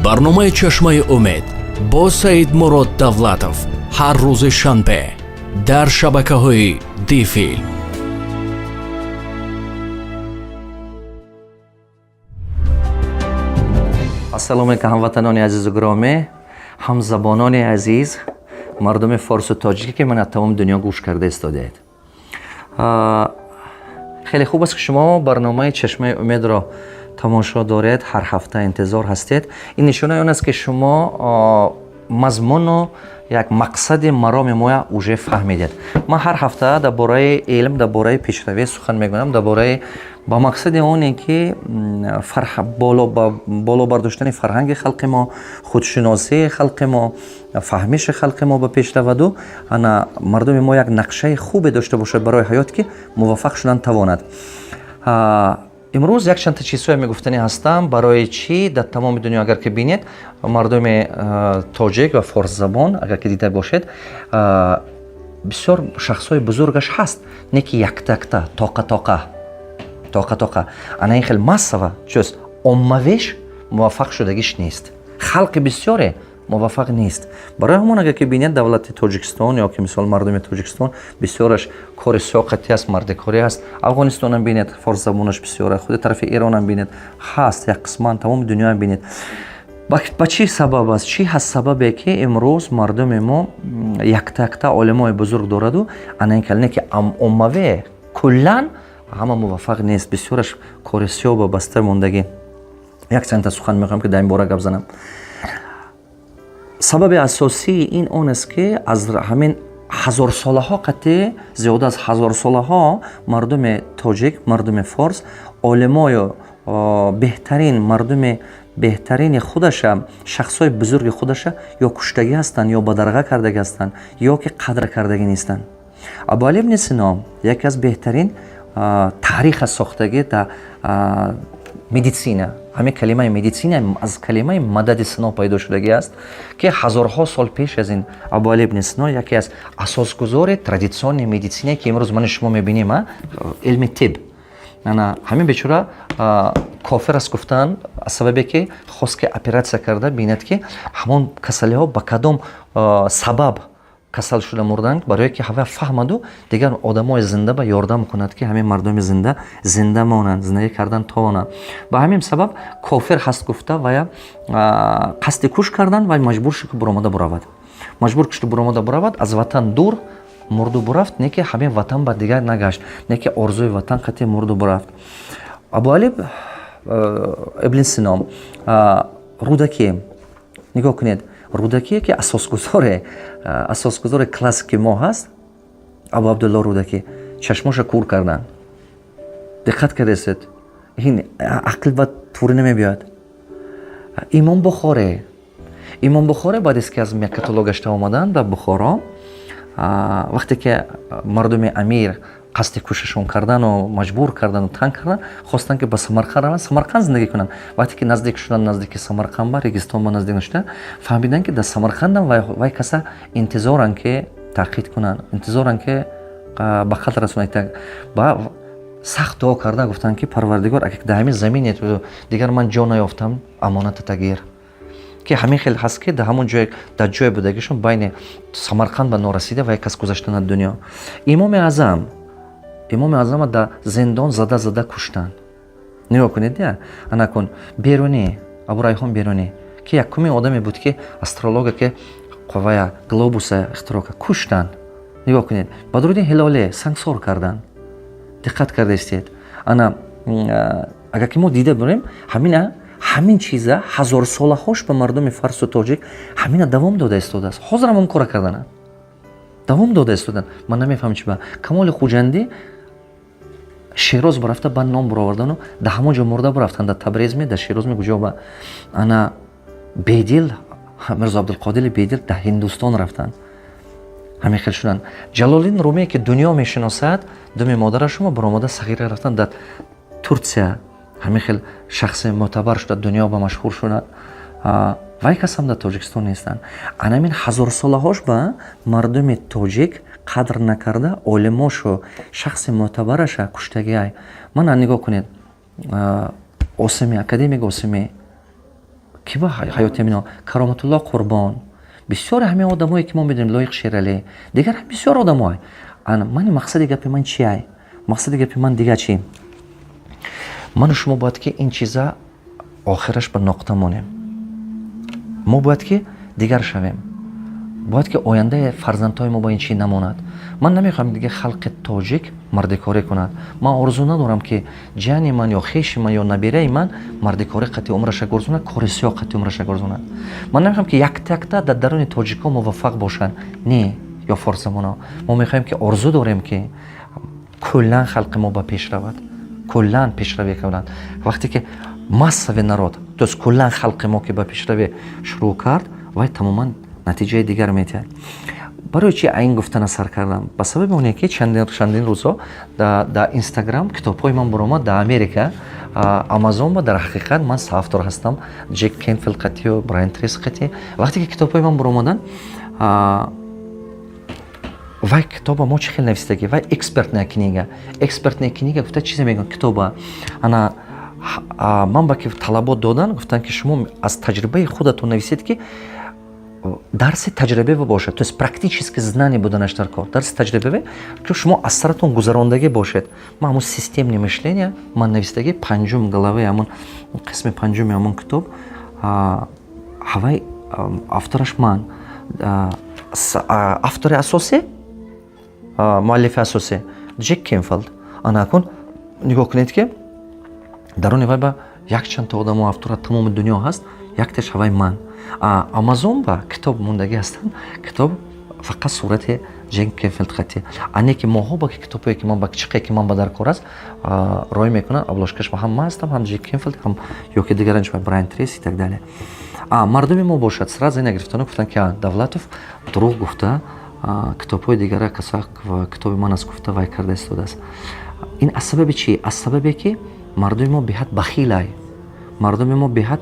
Барномаи «Чашмаи умед» бо Саидмурод Давлатов ҳар рӯзи шанбе дар шабакаҳои Дифилм. Ассалому алайкум, ҳамватанони азизу гиромӣ, ҳамзабонони азиз, мардуми форсу тоҷикӣ, ки ман аз тамоми дунё гӯш карда истодаед. Хеле хуб аст, ки шумо барномаи «Чашмаи умедро» тамошо доред, ҳар ҳафта интизор ҳастед. Ин нишонаи он аст, ки шумо мазмуну як мақсади мароми моя уже фаҳмидед. Ман ҳар ҳафта дар бораи илм, дар бораи пешравӣ сухан мегӯям, дар бораи ба мақсади оне ки боло бардоштани фарҳанги халқи мо, худшиносии халқи мо, фаҳмиши халқи мо ба пеш раваду ана мардуми мо як нақшаи хубе дошта бошад барои ҳаёт, ки муваффақ шудан тавонад. Имрӯз якчандта чизҳое мегуфтанӣ ҳастам, барои чӣ дар тамоми дунё, агар ки бинед, мардуми тоҷик ва форсзабон, агар ки дида бошед, бисёр шахсҳои бузургаш ҳаст, не ки якта-якта, тоқа-тоқа, тоқа-тоқа, ана ин хел массово чиз оммавеш муваффақ шудагиш нест, халқи бисёре муваффақ нест. Барои ҳамон, агар ки бинед, давлати Тоҷикистон ё ки мисол мардуми Тоҷикистон бисёраш кори сиёқатӣ аст, мардикорӣ аст. Афғонистонам бинед, форсзабонаш бисёра, худи тарафи Эронам бинед, ҳаст як қисман, тамоми дунёам бинед. Ба чӣ сабаб аст? Чӣ ҳаст сабабе, ки имрӯз мардуми мо якта-якта олимои бузург дораду ана ин калине, ки оммаве куллан ҳама муваффақ нест, бисёраш кори сиёҳ ба баста мондагӣ? Як чандта сухан мехоҳам, ки дар ин бора гап занам. Сабаби асосии ин он аст, ки аз ҳамин ҳазорсолаҳо, қатъи зиёда аз ҳазорсолаҳо, мардуми тоҷик, мардуми форс олимою беҳтарин, мардуми беҳтарини худаша, шахсҳои бузурги худаша ё куштагӣ ҳастанд, ё бадарға кардагӣ ҳастанд, ё ки қадр кардагӣ нестанд. Абуали ибни Сино яке аз беҳтарин таъриха сохтагӣ дар медицина. Ҳамин калимаи медицина аз калимаи мадади Сино пайдо шудагӣ аст, ки ҳазорҳо сол пеш аз ин Абуали ибни Сино яке аз асосгузори традиционный медицина, ки имрӯз мани шумо мебинем, илми тиб. Ана ҳамин бечора кофир аст гуфтанд, аз сабабе ки хост, ки оператсия карда бинад, ки ҳамон касалиҳо ба кадом сабаб касал шуда мурданд, барое ки ҳава фаҳмаду дигар одамои зинда ба ёрдам кунад, ки ҳамин мардуми зинда зинда монанд, зиндагӣ кардан тавонанд. Ба ҳамин сабаб кофир ҳаст гуфта, вая қасди куш кардан. Вай маҷбур шуд, ки буромада буравад, маҷбур шуд, буромада буравад, аз ватан дур мурду бурафт. Не ки ҳамин ватан ба дигар нагашт, не ки орзуи ватан қатъи мурду бурафт. Абуали ибни Сино, Рудакӣ, нигоҳ кунед, Рудакие, ки асосгузори классики мо ҳаст, Абу Абдулло Рудакӣ, чашмоша кур карданд. Диққат кардесед, ин ақл ба тури намебиёяд. Имом Бухоре, Имом Бухоре баъдест, ки аз Меккатулло гашта омаданд ба Бухоро, вақте ки мардуми амир қасди кушашон кардану маҷбур кардану танг кардан, хостанд, ки ба Самарқанд раванд, Самарқанд зиндагӣ кунанд. Вақте ки наздик шуданд, наздики Самарқанд, ба регистон ба наздик шуда, фаҳмиданд, ки дар Самарқандам вай каса интизоранд, ки таъқид кунанд, интизоранд, ки ба қатл расонанд. Ба сахт дуо карда гуфтанд, ки Парвардигор, агар дар ҳамин замине дигар ман ҷо наёфтам, амоната гир. Ки ҳамин хел ҳаст, ки дар ҳамон ҷой, дар ҷое будагишон, байни Самарқанд ба норасида, вай кас гузаштан аз дунё. Имоми Аъзам, Имоми Аъзама дар зиндон зада зада куштанд. Нигоҳ кунед, я анакун Берунӣ, Абурайҳон Берунӣ, ки якумин одаме буд, ки астролога, ки қуввая глобуса ихтироъ кард, куштанд. Нигоҳ кунед, Бадруддин Ҳилоле сангсор карданд. Диққат карда истед. Ана агар ки мо дида бурем, ҳамина ҳамин чиза ҳазорсолаҳош ба мардуми фарсу тоҷик ҳамина давом дода истодааст. Ҳозирам ҳам кора кардананд, давом дода истоданд. Ман намефаҳмам, чи ба Камоли Хуҷандӣ Шероз рафта, ба ном буровардану дар ҳамон ҷо мурда бурафтанд, дар Табрезме, дар Шерозме, куҷо ба. Ана Бедил, Мирзо Абдулқодири Бедил дар Ҳиндустон рафтанд, ҳамин хел шуданд. Ҷалолиддин Румие, ки дунё мешиносад, думи модарашумо баромада сағира рафтанд дар Турсия, ҳамин хел шахси мӯътабар шуда, дунё ба машҳур шуданд. Вай касам дар Тоҷикистон нестанд. Анамин ҳазорсолаҳош ба мардуми тоҷик қадр накарда, олимошу шахси мӯътабараша куштагиай. Мана нигоҳ кунед, Осимӣ, академик Осимӣ, ки Ки ба ҳаёти ҳамино Кароматулло Қурбон, бисёре ҳамин одамое, ки мо медонем, Лоиқ Шералӣ, дигар бисёр одамое. Мани мақсади гапи ман чиай? Мақсади гапи ман дигар чи? Ману шумо бояд, ки ин чиза охираш ба ноқта монем. Мо бояд, ки дигар шавем, бояд, ки ояндаи фарзандҳои мо ба ин чи намонад. Ман намехоҳам, дига халқи тоҷик мардикорӣ кунад. Ман орзу надорам, ки ҷани ман ё хеши ман ё набираи ман мардикорӣ қати умраша гурзонад, кори сиёҳ қати умраша гурзонад. Ман намехоҳам, ки якта якта дар даруни тоҷикҳо муваффақ бошанд, не, ё форсзабонҳо. Мо мехоҳем, ки орзу дорем, ки куллан халқи мо ба пеш равад, куллан пешравӣ кунад. Вақте ки массовый народ, то есть куллан халқи мо ки ба пешравӣ шурӯъ кард, вай тамоман натиҷаи дигар метиҳад. Барои чи ин гуфтана сар кардам? Ба сабаби оне, ки чандин рӯзҳо дар Инстаграм китобҳои ман баромад дар Америка, Амазон ба. Дар ҳақиқат ман соавтор ҳастам Ҷек Кенфилд қатию Брайан Трейси қатӣ. Вақте ки китобҳои ман баромаданд, вай китоба мо чӣ хел навистагӣ? Вай экспертная книга. Экспертная книга гуфта чизе мегӯянд китоба. Ана ман ба ки талабот додан, гуфтанд, ки шумо аз таҷрибаи худатон нависед, ки дарси таҷрибавӣ бошад, то есть практически знание буданаш дар кор, дарси таҷрибавӣ, ки шумо аз саратон гузарондагӣ бошед. Ман ҳамун системное мышление ман навистагӣ, панҷум главаи ҳамун қисми панҷуми ҳамун китоб, ҳавай автораш ман, автори асосӣ, муаллифи асосӣ Ҷек Кенфилд. Ана акун нигоҳ кунед, ки даруни вай ба якчандта одамо автора тамоми дунё ҳаст, якташ ҳавай ман. Амазон ба китоб мондагӣ ҳастанд, китоб фақат сурати Ҷек Кенфилд хати. Ане ки моҳо ба китобҳое, ки ман ба чиқе, ки ман ба дар кор аст, рой мекунанд, обложкаш ба ҳам ман ҳастам, ҳам Ҷек Кенфилд, ҳам ё ки дигаранч, Брайан Трейси и так далее. Мардуми мо бошад, сразу ина гирифтану гуфтанд, ки Давлатов дурӯғ гуфта, китобҳои дигара каса китоби ман аст гуфта вай карда истодааст. Ин аз сабаби чӣ? Аз сабабе, ки мардуми мо беҳад бахилай, мардуми мо беҳад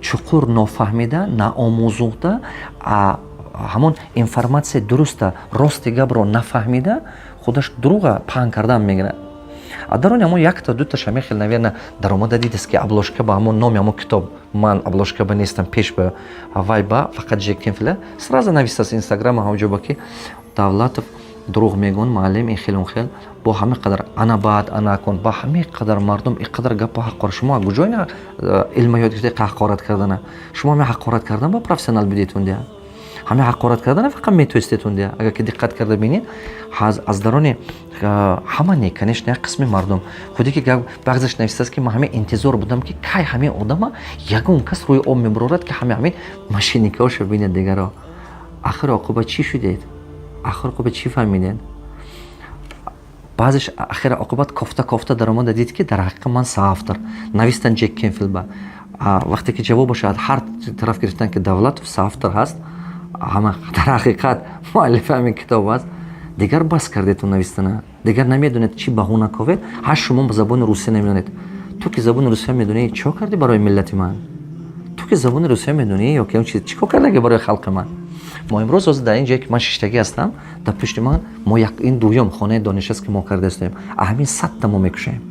чуқур нофаҳмида, наомӯзухта, ҳамон информатсияи дуруста, рости гапро нафаҳмида, худаш дурӯға паҳн кардан мегирад. А дар они ҳамон якта дуташа мехел, наверно, даромада дидест, ки обложка ба ҳамон номи ҳамон китоб ман обложка ба нестам, пеш ба вай ба фақат Ҷек Кенфилд. Сразу навистааст Инстаграма ҳамҷо ба, ки Давлатов дурӯғ мегӯн, муаллим ин хел, он хел, бо ҳама қадар ана баъд ана кун, ба ҳамаи қадар мардум ин қадар гапу ҳаққорат. Шумо куҷо ина илма ёд гирифта ҳақорат кардана? Шумо ҳами ҳақорат кардан ба профессионал будетун дия, ҳами ҳақорат кардана фақат метоистетун дия. Агар ки диққат карда бинед, аз дарони ҳама не, конечно, як қисми мардум худе ки баъзеш навистааст, ки ман ҳамин интизор будам, ки кай ҳамин одама ягон кас рӯи об мебарорад, ки ҳами ҳамин мошенникаҳошо бинед. Дигаро ахир оқибат чӣ шудед? Ахир оқибат чӣ фаҳмидед? Баъзеш ахир оқибат кофта кофта даромада дид, ки дар ҳақиқат ман соавтор навистан Ҷек Кенфилд ба. Вақте ки ҷавобаша ҳар тараф гирифтан, ки Давлатов соавтор ҳаст, ҳама дар ҳақиқат муаллифи ҳамин китоб аст, дигар бас кардету навистана, дигар намедонед чӣ баҳона ковед. Ҳар шумо ба забони русия намедонед. Ту ки забони русия медонӣ, чӣ кардӣ барои миллати ман? Ту ки забони русия медонӣ ё ки чӣ кор кардаги барои халқи ман? Мо имрӯз ҳозир дар ин ҷое, ки ман шиштагӣ ҳастам, дар пушти ман мо як ин дуюм хонаи дониш аст, ки мо карда истоем. Ҳамин 100-та мо мекушем.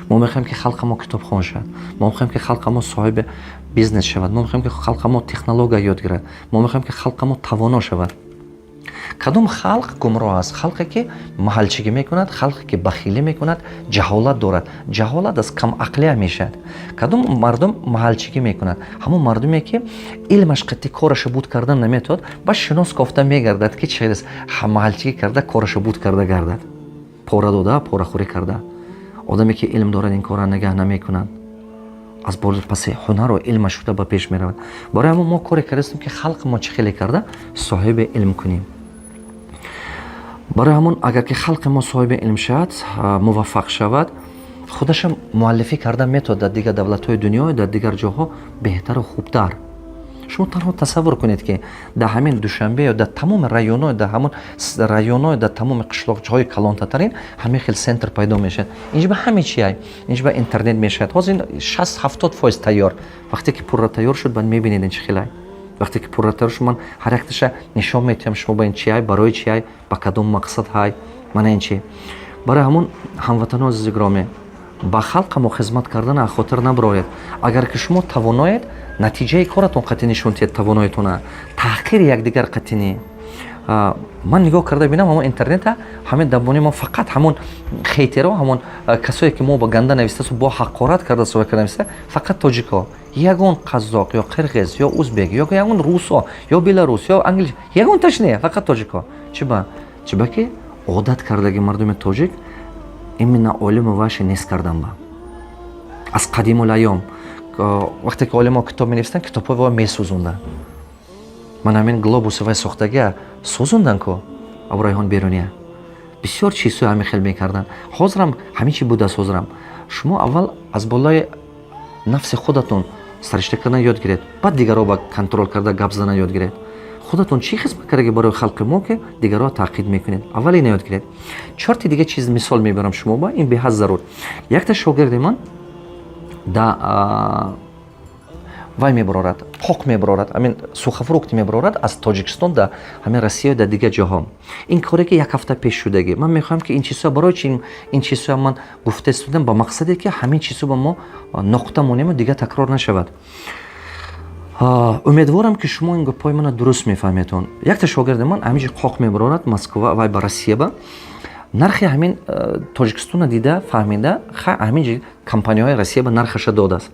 Мо мехоҳем, ки халқи мо китобхон шавад. Мо мехоҳем, ки халқи мо соҳиби бизнес шавад. Мо мехоҳем, ки халқи мо технология ёд гирад. Мо мехоҳем, ки халқи мо тавоно шавад. Кадом халқ гумроҳ аст? Халқе, ки маҳалчигӣ мекунад, халқе, ки бахилӣ мекунад, ҷаҳолат дорад. Ҷаҳолат аз камақлия мешавад. Кадом мардум маҳалчигӣ мекунад? Ҳамон мардуме, ки илмаш қатъи кораша буд кардан наметавонад, ба шинос кофта мегардад, ки чӣ маҳалчигӣ карда, кораша буд карда гардад, пора дода, порахӯрӣ карда. Одаме, ки илм дорад, ин кора нигаҳ намекунад, аз паси ҳунару илма шуда ба пеш меравад. Барои ҳамон мо коре кардастем, ки халқи мо чӣ хеле карда соҳиби илм кунем. Барои ҳамон, агар ки халқи мо соҳиби илм шавад, муваффақ шавад, худашам муаллифӣ карда метавонад дар дигар давлатҳои дунё, дар дигар ҷоҳо беҳтару хубтар. Шумо танҳо тасаввур кунед, ки дар ҳамин Душанбе ё дар тамоми районҳо, дар ҳамон районҳо, дар тамоми қишлоқҷоҳои калонтатарин ҳамин хел центр пайдо мешавад. Инҷа ба ҳаме чи ай, инҷа ба интернет мешавад. Ҳозир 60-70% тайёр. Вақте ки пурра тайёр шуд, баъд мебинед, ин чӣ хел ай. Вақте ки пурра тайёр шуд, ман ҳар якташа нишон метиҳам шумо ба, ин чи ай, барои чи ай, ба кадом мақсад ҳай, мана ин чи. Барои ҳамон, ҳамватанони азизи гиромӣ. Ба халқамо хизмат кардан хотир набароред. Агар ки шумо тавоноед, натиҷаи коратон қатъӣ нишон диҳед тавоноитона, таҳқири якдигар қатъӣ не. Ман нигоҳ карда бинам ҳамон интернета, ҳамин давони мо фақат ҳамон хейтеро, ҳамон касое ки мо ба ганда навистасу бо ҳақорат карда суҳбат карда нависта, фақат тоҷико. Ягон қазоқ ё қирғиз ё узбек ё ягон русо ё беларус ё англис ягонташ не, фақат тоҷико. Чиба? Чиба ки одат кардаги мардуми тоҷик именно олиму ваши нест кардан ба аз қадимулайём. Вақте ки олимо китоб менависанд, китобҳои вай месӯзонданд. Ман ҳамин глобуси вай сохтагия сӯзондан ку, Абурайҳон Беруния. Бисёр чизҳои ҳамин хел мекарданд. Ҳозирам ҳамин чи будааст. Ҳозирам шумо аввал аз болои нафси худатон саришта кардан ёд гиред, баъд дигарро ба контроль карда гап задан ёд гиред. Худатон чӣ хизмат кардаги барои халқи мо, ки дигарро таъқид мекунед? Аввал ина ёд гиред. Чорти дига чиз мисол мебарам шумо ба, ин беҳад зарур. Якта шогирди ман да вай мебарорад, қоқ мебарорад, ҳамин сухофрукт мебарорад аз Тоҷикистон да ҳамин Россия, да дигар ҷоҳо. Ин коре ки як ҳафта пеш шудагӣ. Ман мехоҳам, ки ин чизҳо, барои чи ин чизҳо ман гуфта истодам? Ба мақсаде ки ҳамин чизҳо ба мо нуқта монему, дигар такрор нашавад. Умедворам, ки шумо ин гапҳои мана дуруст мефаҳметон. Якта шогирди ман ҳамин ҷо қоқ мебарорад Москва вай ба Россия ба нархи ҳамин Тоҷикистона дида фаҳмида, ҳамин ҷо компанияҳои Россия ба нархаша додааст,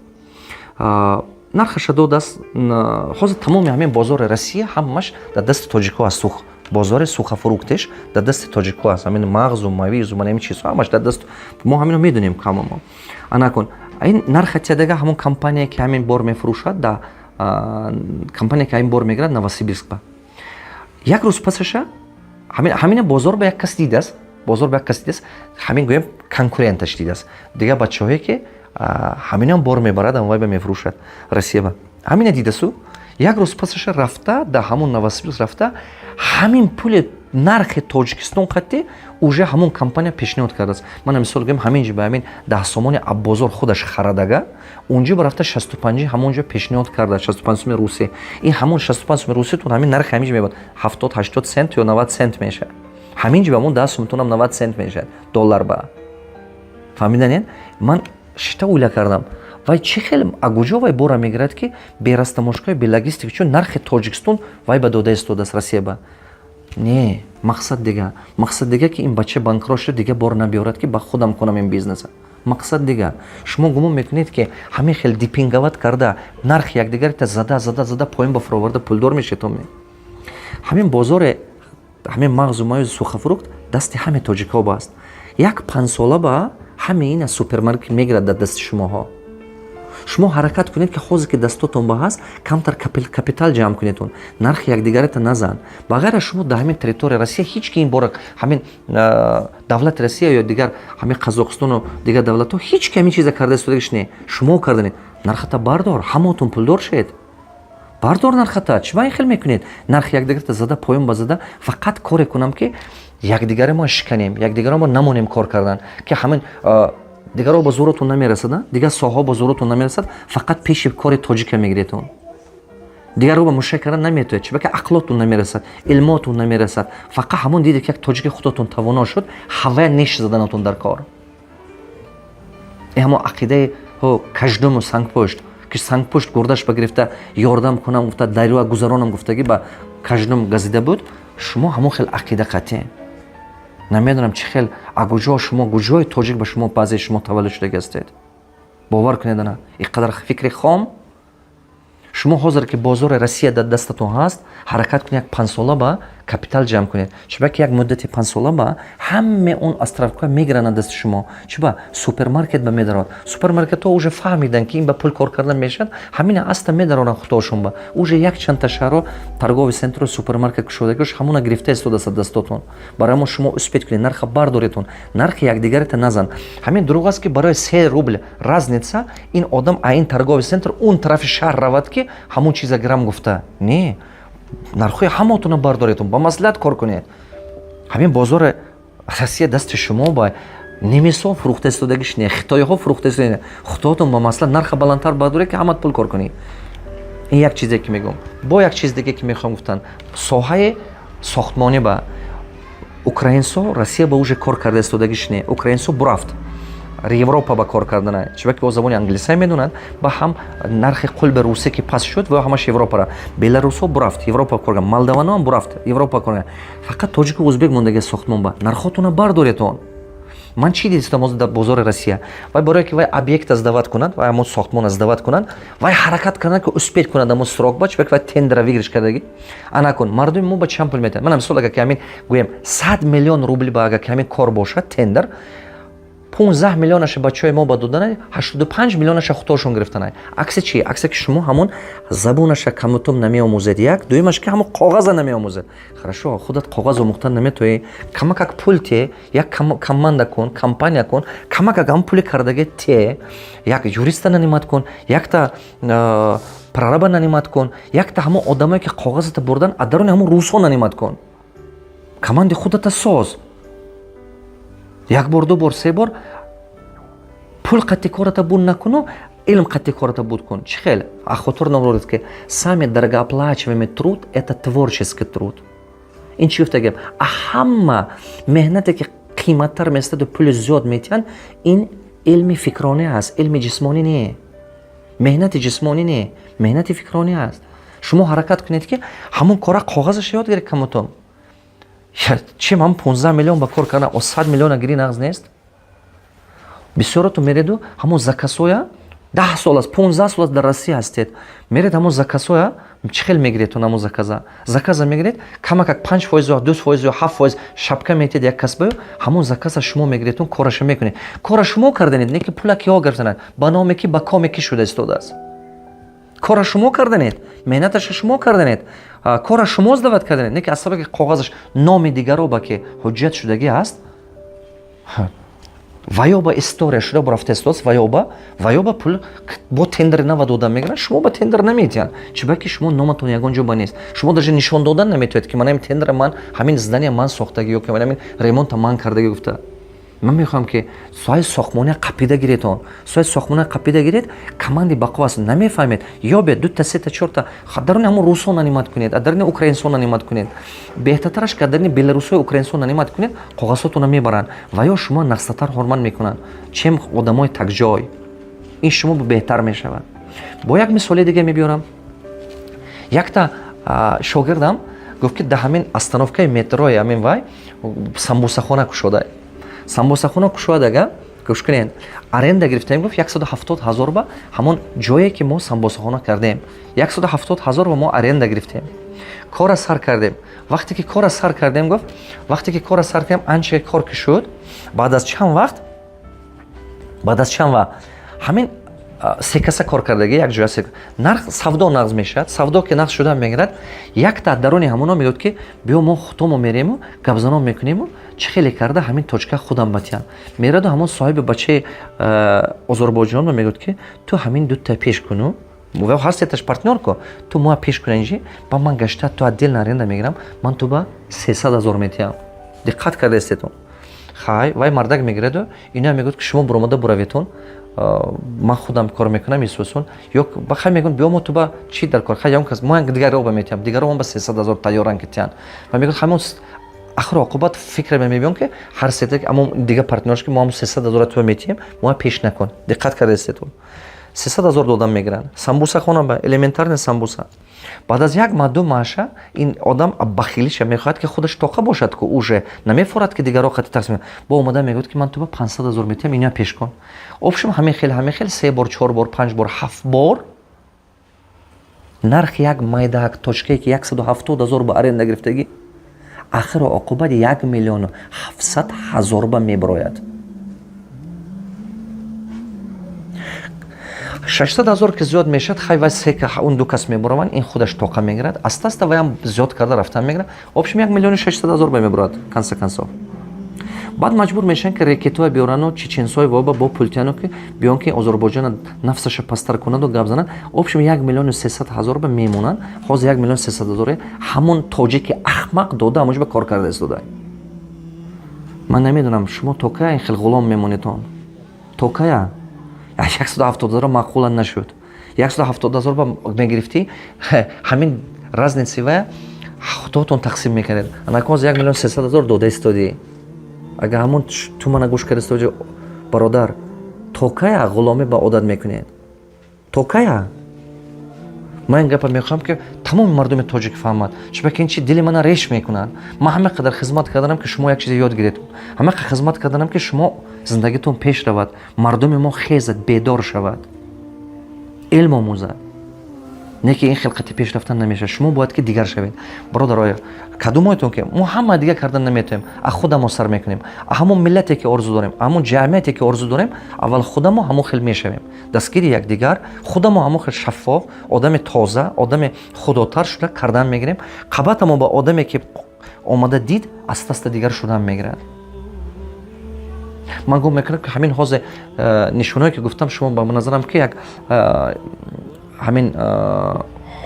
нархаша додааст. Ҳозир тамоми ҳамин бозори Россия ҳамаш дар дасти тоҷикҳо аст. Сух бозори сухофруктеш дар дасти тоҷикҳо аст. Ҳамин мағзу мавизу ман ҳамин чизҳо ҳамаш дар даст мо, ҳамино медонем ҳама мо. Анакун ин нарха тиядага ҳамон компания, ки ҳамин бор мефурӯшад, да компания, ки ҳамин бор мегирад Новосибирск ба. Як рӯз пасаша ҳамина бозор ба як кас дидааст, бозор ба як кас дидааст, ҳамин гӯям конкуренташ дидааст, дигар бачаҳое ки ҳаминам бор мебарад, вай ба мефурӯшад Россия ба. Ҳамина дидасу як рӯз пасаша рафта да ҳамон Новосибирск рафта, ҳамин пули нархи Тоҷикистон қатӣ уже ҳамон компания пешниҳод кардааст. Мана мисол гӯем, ҳамин ҷо ба ҳамин 10 сомони аббозор худаш харадага, унҷо ба рафта 65 ҳамон ҷо пешниҳод карда, 65 суми русӣ. Ин ҳамон 65 суми руситон ҳамин нархи ҳамин ҷо мебад 70, 80 цент ё 90 цент мешавад. Ҳамин ҷо ба ҳамон 10 сумтонам 90 цент мешавад доллар ба. Фаҳмиданед? Ман шита уйла кардам: вай чӣ хел, агуҷо вай бора мегирад, ки бе растаможкаи, бе логистика, чун нархи Тоҷикистон вай ба дода истодааст Россия ба? Не, мақсад дига, мақсад дига, ки ин бача банкрот шуда, дига бор набиёрад, ки ба худам кунам ин бизнеса. Мақсад дига. Шумо гумон мекунед, ки ҳамин хел демпинговать карда, нархи якдигарита зада, зада, зада поён ба фуроварда пулдор мешетон? Ҳамин бозоре, ҳамин мағзу маюзи сухофрукт дасти ҳаме тоҷикҳо бааст. Як 5 сола ба ҳаме ина супермаркет мегирад дар дасти шумоҳо. Шумо ҳаракат кунед, ки ҳозир ки дастотон ба ҳаст, камтар капитал ҷамъ кунедон, нархи якдигарата назан. Ба ғайр аз шумо дар ҳамин территорияи Россия ҳеҷ ки ин бора, ҳамин давлати Россия ё дигар ҳамин Қазоқистону дигар давлатҳо ҳеҷ ки ҳамин чиза карда истодагиш не. Шумо карданед, нархата бардор, ҳамаотон пулдор шед. Бардор нархата. Чӣ ба ин хел мекунед? Нархи якдигарата зада, поён ба зада, фақат коре кунам, ки якдигаре мо шиканем, якдигаро мо намонем кор кардан, ки ҳамин дигарро ба зӯротон намерасад, дигар соҳаҳо ба зӯротон намерасад. Фақат пеши кори тоҷика мегиретон, дигарро ба мушак кардан наметояд. Чиба ки ақлотон намерасад, илмотон намерасад. Фақат ҳамон диде, ки як тоҷики худотон тавоно шуд, ҳавая неш заданатон дар кор. Ҳамон ақидаи каждуму сангпушт, ки сангпушт гурдаш ба гирифта ёрдам кунам гуфта, дарёа гузаронам гуфтагӣ ба каждум газида буд. Шумо ҳамон хел ақида қатъӣ. Намедонам, чӣ хел, агуҷо шумо, куҷои тоҷик ба шумо, баъзеи шумо таваллуд шудаги ҳастед. Бовар кунед, ана ин қадар фикри хом. Шумо ҳозир ки бозори Россия дар дастатон ҳаст, ҳаракат кунед, як 5 сола ба капитал ҷамъ кунед. Чиба ки як муддати 5 сола ба ҳаме он островка мегиранд дасти шумо. Чиба супермаркет ба медарод. Супермаркетҳо уже фаҳмиданд, ки ин ба пул кор кардан мешавад. Ҳамина аста медароранд худошон ба. Уже якчандта шаҳрҳо торговый центру супермаркет кушодагиш ҳамона гирифта истодааст дастотон. Барои мо шумо успеть кунед, нарха бардоретон, нархи якдигарета назан. Ҳамин дурӯғ аст, ки барои 3 рубл разница ин одам а ин торговый центр он тарафи шаҳр равад, ки ҳамон чиза гирам гуфта. Не, нархҳои ҳамотона бардоретон, ба маслиҳат кор кунед. Ҳамин бозори Россия дасти шумо ба немисҳо фурӯхта истодагиш не, хитоиҳо фурӯхта истода. Худотон ба маслиҳат нарха баландтар бардоред, ки ҳамат пул кор кунед. Ин як чизе ки мегӯм. Бо як чиз диге ки мехоҳам гуфтан: соҳаи сохтмонӣ ба украинсо Россия ба уже кор карда истодагиш не. Украинсо бурафт. Европа ба кор кардана, чиба ки бо забони англисия медонанд, ба ҳам нархи қулби русия ки паст шуд, ва ҳамаш Европара. Беларусҳо бурафт Европа кор кард, молдавано бурафт Европа кор кард, фақат тоҷику узбек мондаги сохтмон. Ба нархотона бардоретон. Ман чӣ дидистам ҳозир дар бозори Россия? Вай барое ки вай объекта сдавать кунад, вай ҳамон сохтмона сдавать кунад, вай ҳаракат кунад, ки успеть кунад ҳамон срок ба, чиба ки вай тендера выигрыш кардагӣ. Ана кун, мардуми мо ба чанд пул метиҳад? Мана мисол, агар ки ҳамин гӯем 100 миллион рубл ба, агар ки ҳамин кор бошад, тендер, 15 миллионаша бачаҳои мо ба додана, 85 миллионаша худошон гирифтана. Аксе чи? Аксе ки шумо ҳамон забонаша камутум намеомӯзед, як, дуюмаш ки ҳамон коғаза намеомӯзед. Хорошо, худат коғаз омӯхтан наметоӣ, камакак пул те, як команда кун, компания кун, камакак ҳамон пули кардаги те, як юриста нанимать кун, якта прораба нанимать кун, якта ҳамон одамое ки коғазата бурдан, аз даруни ҳамон русҳо нанимать кун, команди худата соз. Як бор, ду бор, се бор пул қатъи кората буд накуну, илм қатъи кората буд кун. Чӣ хел? А хотир набуред, ки самый дорогооплачиваемый труд — это творческий труд. Ин чӣ гуфта гап? А ҳама меҳнате ки қиматтар местаду пули зиёд метиҳанд, ин илми фикронӣ аст, илми ҷисмонӣ не, меҳнати ҷисмонӣ не, меҳнати фикронӣ аст. Шумо ҳаракат кунед, ки ҳамон кора коғазаш ёд гиред камутон. Чем ҳам 15 миллион ба кор кардан, о 100 миллиона гирӣ, нағз нест. Бисёрото мереду ҳамон заказоя, 10 сол аст, 15 сол аст дар Россия ҳастед, меред ҳамон заказоя чӣ хел мегиредтон? Ҳамон заказа мегиред, камакак 5% ё 2% ё 7% шапка метиҳед як касбаю, ҳамон заказа шумо мегиредтон, кораша мекунед. Кора шумо карданед, не ки пула киҳо гирифтанад, ба номе ки, ба коме ки шуда истодааст. Кора шумо карданед, меҳнаташа шумо карданед, кора шумо сдавать карданед, не ки аз сабаби коғазаш номи дигаро ба ки ҳуҷҷат шудагӣ аст, ва ё ба история шуда бурафта истодааст, ва ё ба пул бо тендери нава дода мегиранд, шумо ба тендер наметиҳанд, чиба ки шумо номатон ягон ҷо ба нест. Шумо даже нишон додан наметавонед, ки ман ҳамин тендера, ман ҳамин здания ман сохтагӣ ё ки ман ҳамин ремонта ман кардагӣ гуфта. Ман мехоҳам, ки соҳаи сохтмония қапида гиретон. Соҳаи сохтмония қапида гиред, команди бақо аст. Намефаҳмед, ёбед дута, сета, чорта, даруни ҳамон русҳо нанимать кунед, а даруни украинсҳо нанимать кунед. Беҳтартараш ки даруни беларусҳои, украинсҳо нанимать кунед, коғазҳотона мебаранд ва ё шумо нақстатар ҳурмат мекунанд, чем одамои такҷой. Ин шумо беҳтар мешавад. Бо як мисоли дига мебиёрам. Якта шогирдам гуфт, ки дар ҳамин остановкаи метрои ҳамин вай самбусахона кушода. Самбусахона кушода, гӯш кунед, аренда гирифтаем, гуфт, 170 000 ба ҳамон ҷое ки мо самбосахона кардем, 170 000 ба мо аренда гирифтем, кора сар кардем. Вақте ки кора сар кардем, гуфт, вақте ки кора сар кардем, анча кор ки шуд, баъд аз чанд вақт ҳамин се каса кор кардагӣ якҷоя, нарх савдо нағз мешавад. Савдо ки нағз шуда мегирад, якта даруни ҳамоно мегӯяд, ки биё, мо худомо мерему, гапзанон мекунему, чӣ хеле карда ҳамин точка худам батиям. Мераду ҳамон соҳиби бачаи озарбойҷонро мегӯяд, ки ту ҳамин дута пеш куну, ҳастеташ партнёр ко, ту моа пеш куна инҷи ба ман гашта, ту отдельно аренда мегирам, ман ту ба 300 000 метиҳам. Диққат кардаистетон? Хай, вай мардак мегираду ино мегӯяд, ки шумо буромада бураветон, ман худам кор мекунам. Исусон ё ба хай мегӯянд, биё, мо ту ба чӣ дар кор, хай, ягон кас мо дигаро ба метиҳам, дигаро ба 300 000 тайёран ки тиҳанд. Ва мегӯяд, ҳамон ахир оқибат фикр мебиём, ки ҳар сета аммо дига партнёрш, ки мо ҳам 300 000 ту метиҳем, мо пеш накун. Диққат кардаистетон? 300 000 додам мегиранд самбуса хона ба, элементарный самбуса. Баъд аз як маҳ, 2 маҳша ин одам бахилиша мехоҳад, ки худаш тоқа бошад, ку уже намефорад, ки дигаро қати тақсим бо омада мегӯяд, ки ман ту ба 500 000 метиҳам, иня пеш кун. Общем, ҳамин хел, ҳамин хел, се бор, чор бор, панҷ бор, ҳафт бор нархи як майдаак точкае, ки 170 000 ба аренда гирифтагӣ, ахиру оқибат 1 700 000 ба мебирояд. 600 000 ки зиёд мешавад. Хай, вай се, он ду кас мебураванд, ин худаш тоқа мегирад, аста аста ваям зиёд карда рафтан мегирад. Общем, 1 600 000 ба мебурад. Конце концов баъд маҷбур мешаванд, ки рекетоя биёрану чеченсои воба бо пултияну, ки биён, ки Озарбойҷона нафсаша пасттар кунаду гап занад. Общем, 1 300 000 ба мемонанд. Ҳозир 1 300 000 ҳамон тоҷики ахмақ дода, ҳамонҷо ба кор карда истода. Ман намедонам, шумо то кая ин хел ғулом мемонедон, то кая? 170 000 маъқула нашуд. 170 000 ба мегирифтӣ, ҳамин разница вая худотон тақсим мекардед. Анакоз 1 300 000 дода истодӣ. Агар ҳамон ту мана гӯш карда истоди, бародар. То кая ғуломӣ ба одат мекунед? То кая? Ман ин гапа мехоҳам, ки тамоми мардуми тоҷик фаҳмад, чунки ин чи дили мана реш мекунад. Ман ҳама қадар хизмат карданам, ки шумо як чизе ёд гиред, ҳама қадар хизмат карданам, ки шумо зиндагитон пеш равад, мардуми мо хезад, бедор шавад, илм омӯзад. Не ки ин хел қати пеш рафтан намешавад. Шумо бояд ки дигар шавед, бародароя. Кадумоятон ки мо ҳама дигар кардан наметавонем, а худамо сар мекунем, а ҳамон миллате ки орзу дорем, ҳамон ҷамъияте ки орзу дорем, аввал худамо ҳамон хел мешавем. Дастгири якдигар, худамо ҳамон хел шаффоф, одами тоза, одами худотар шуда кардан мегирем. Қабатамо ба одаме ки омада дид, аста аста дигар шудан мегирад. Ман гум мекунам, ки ҳамин ҳозе нишоное ки гуфтам, шумо ба назарам ки як ҳамин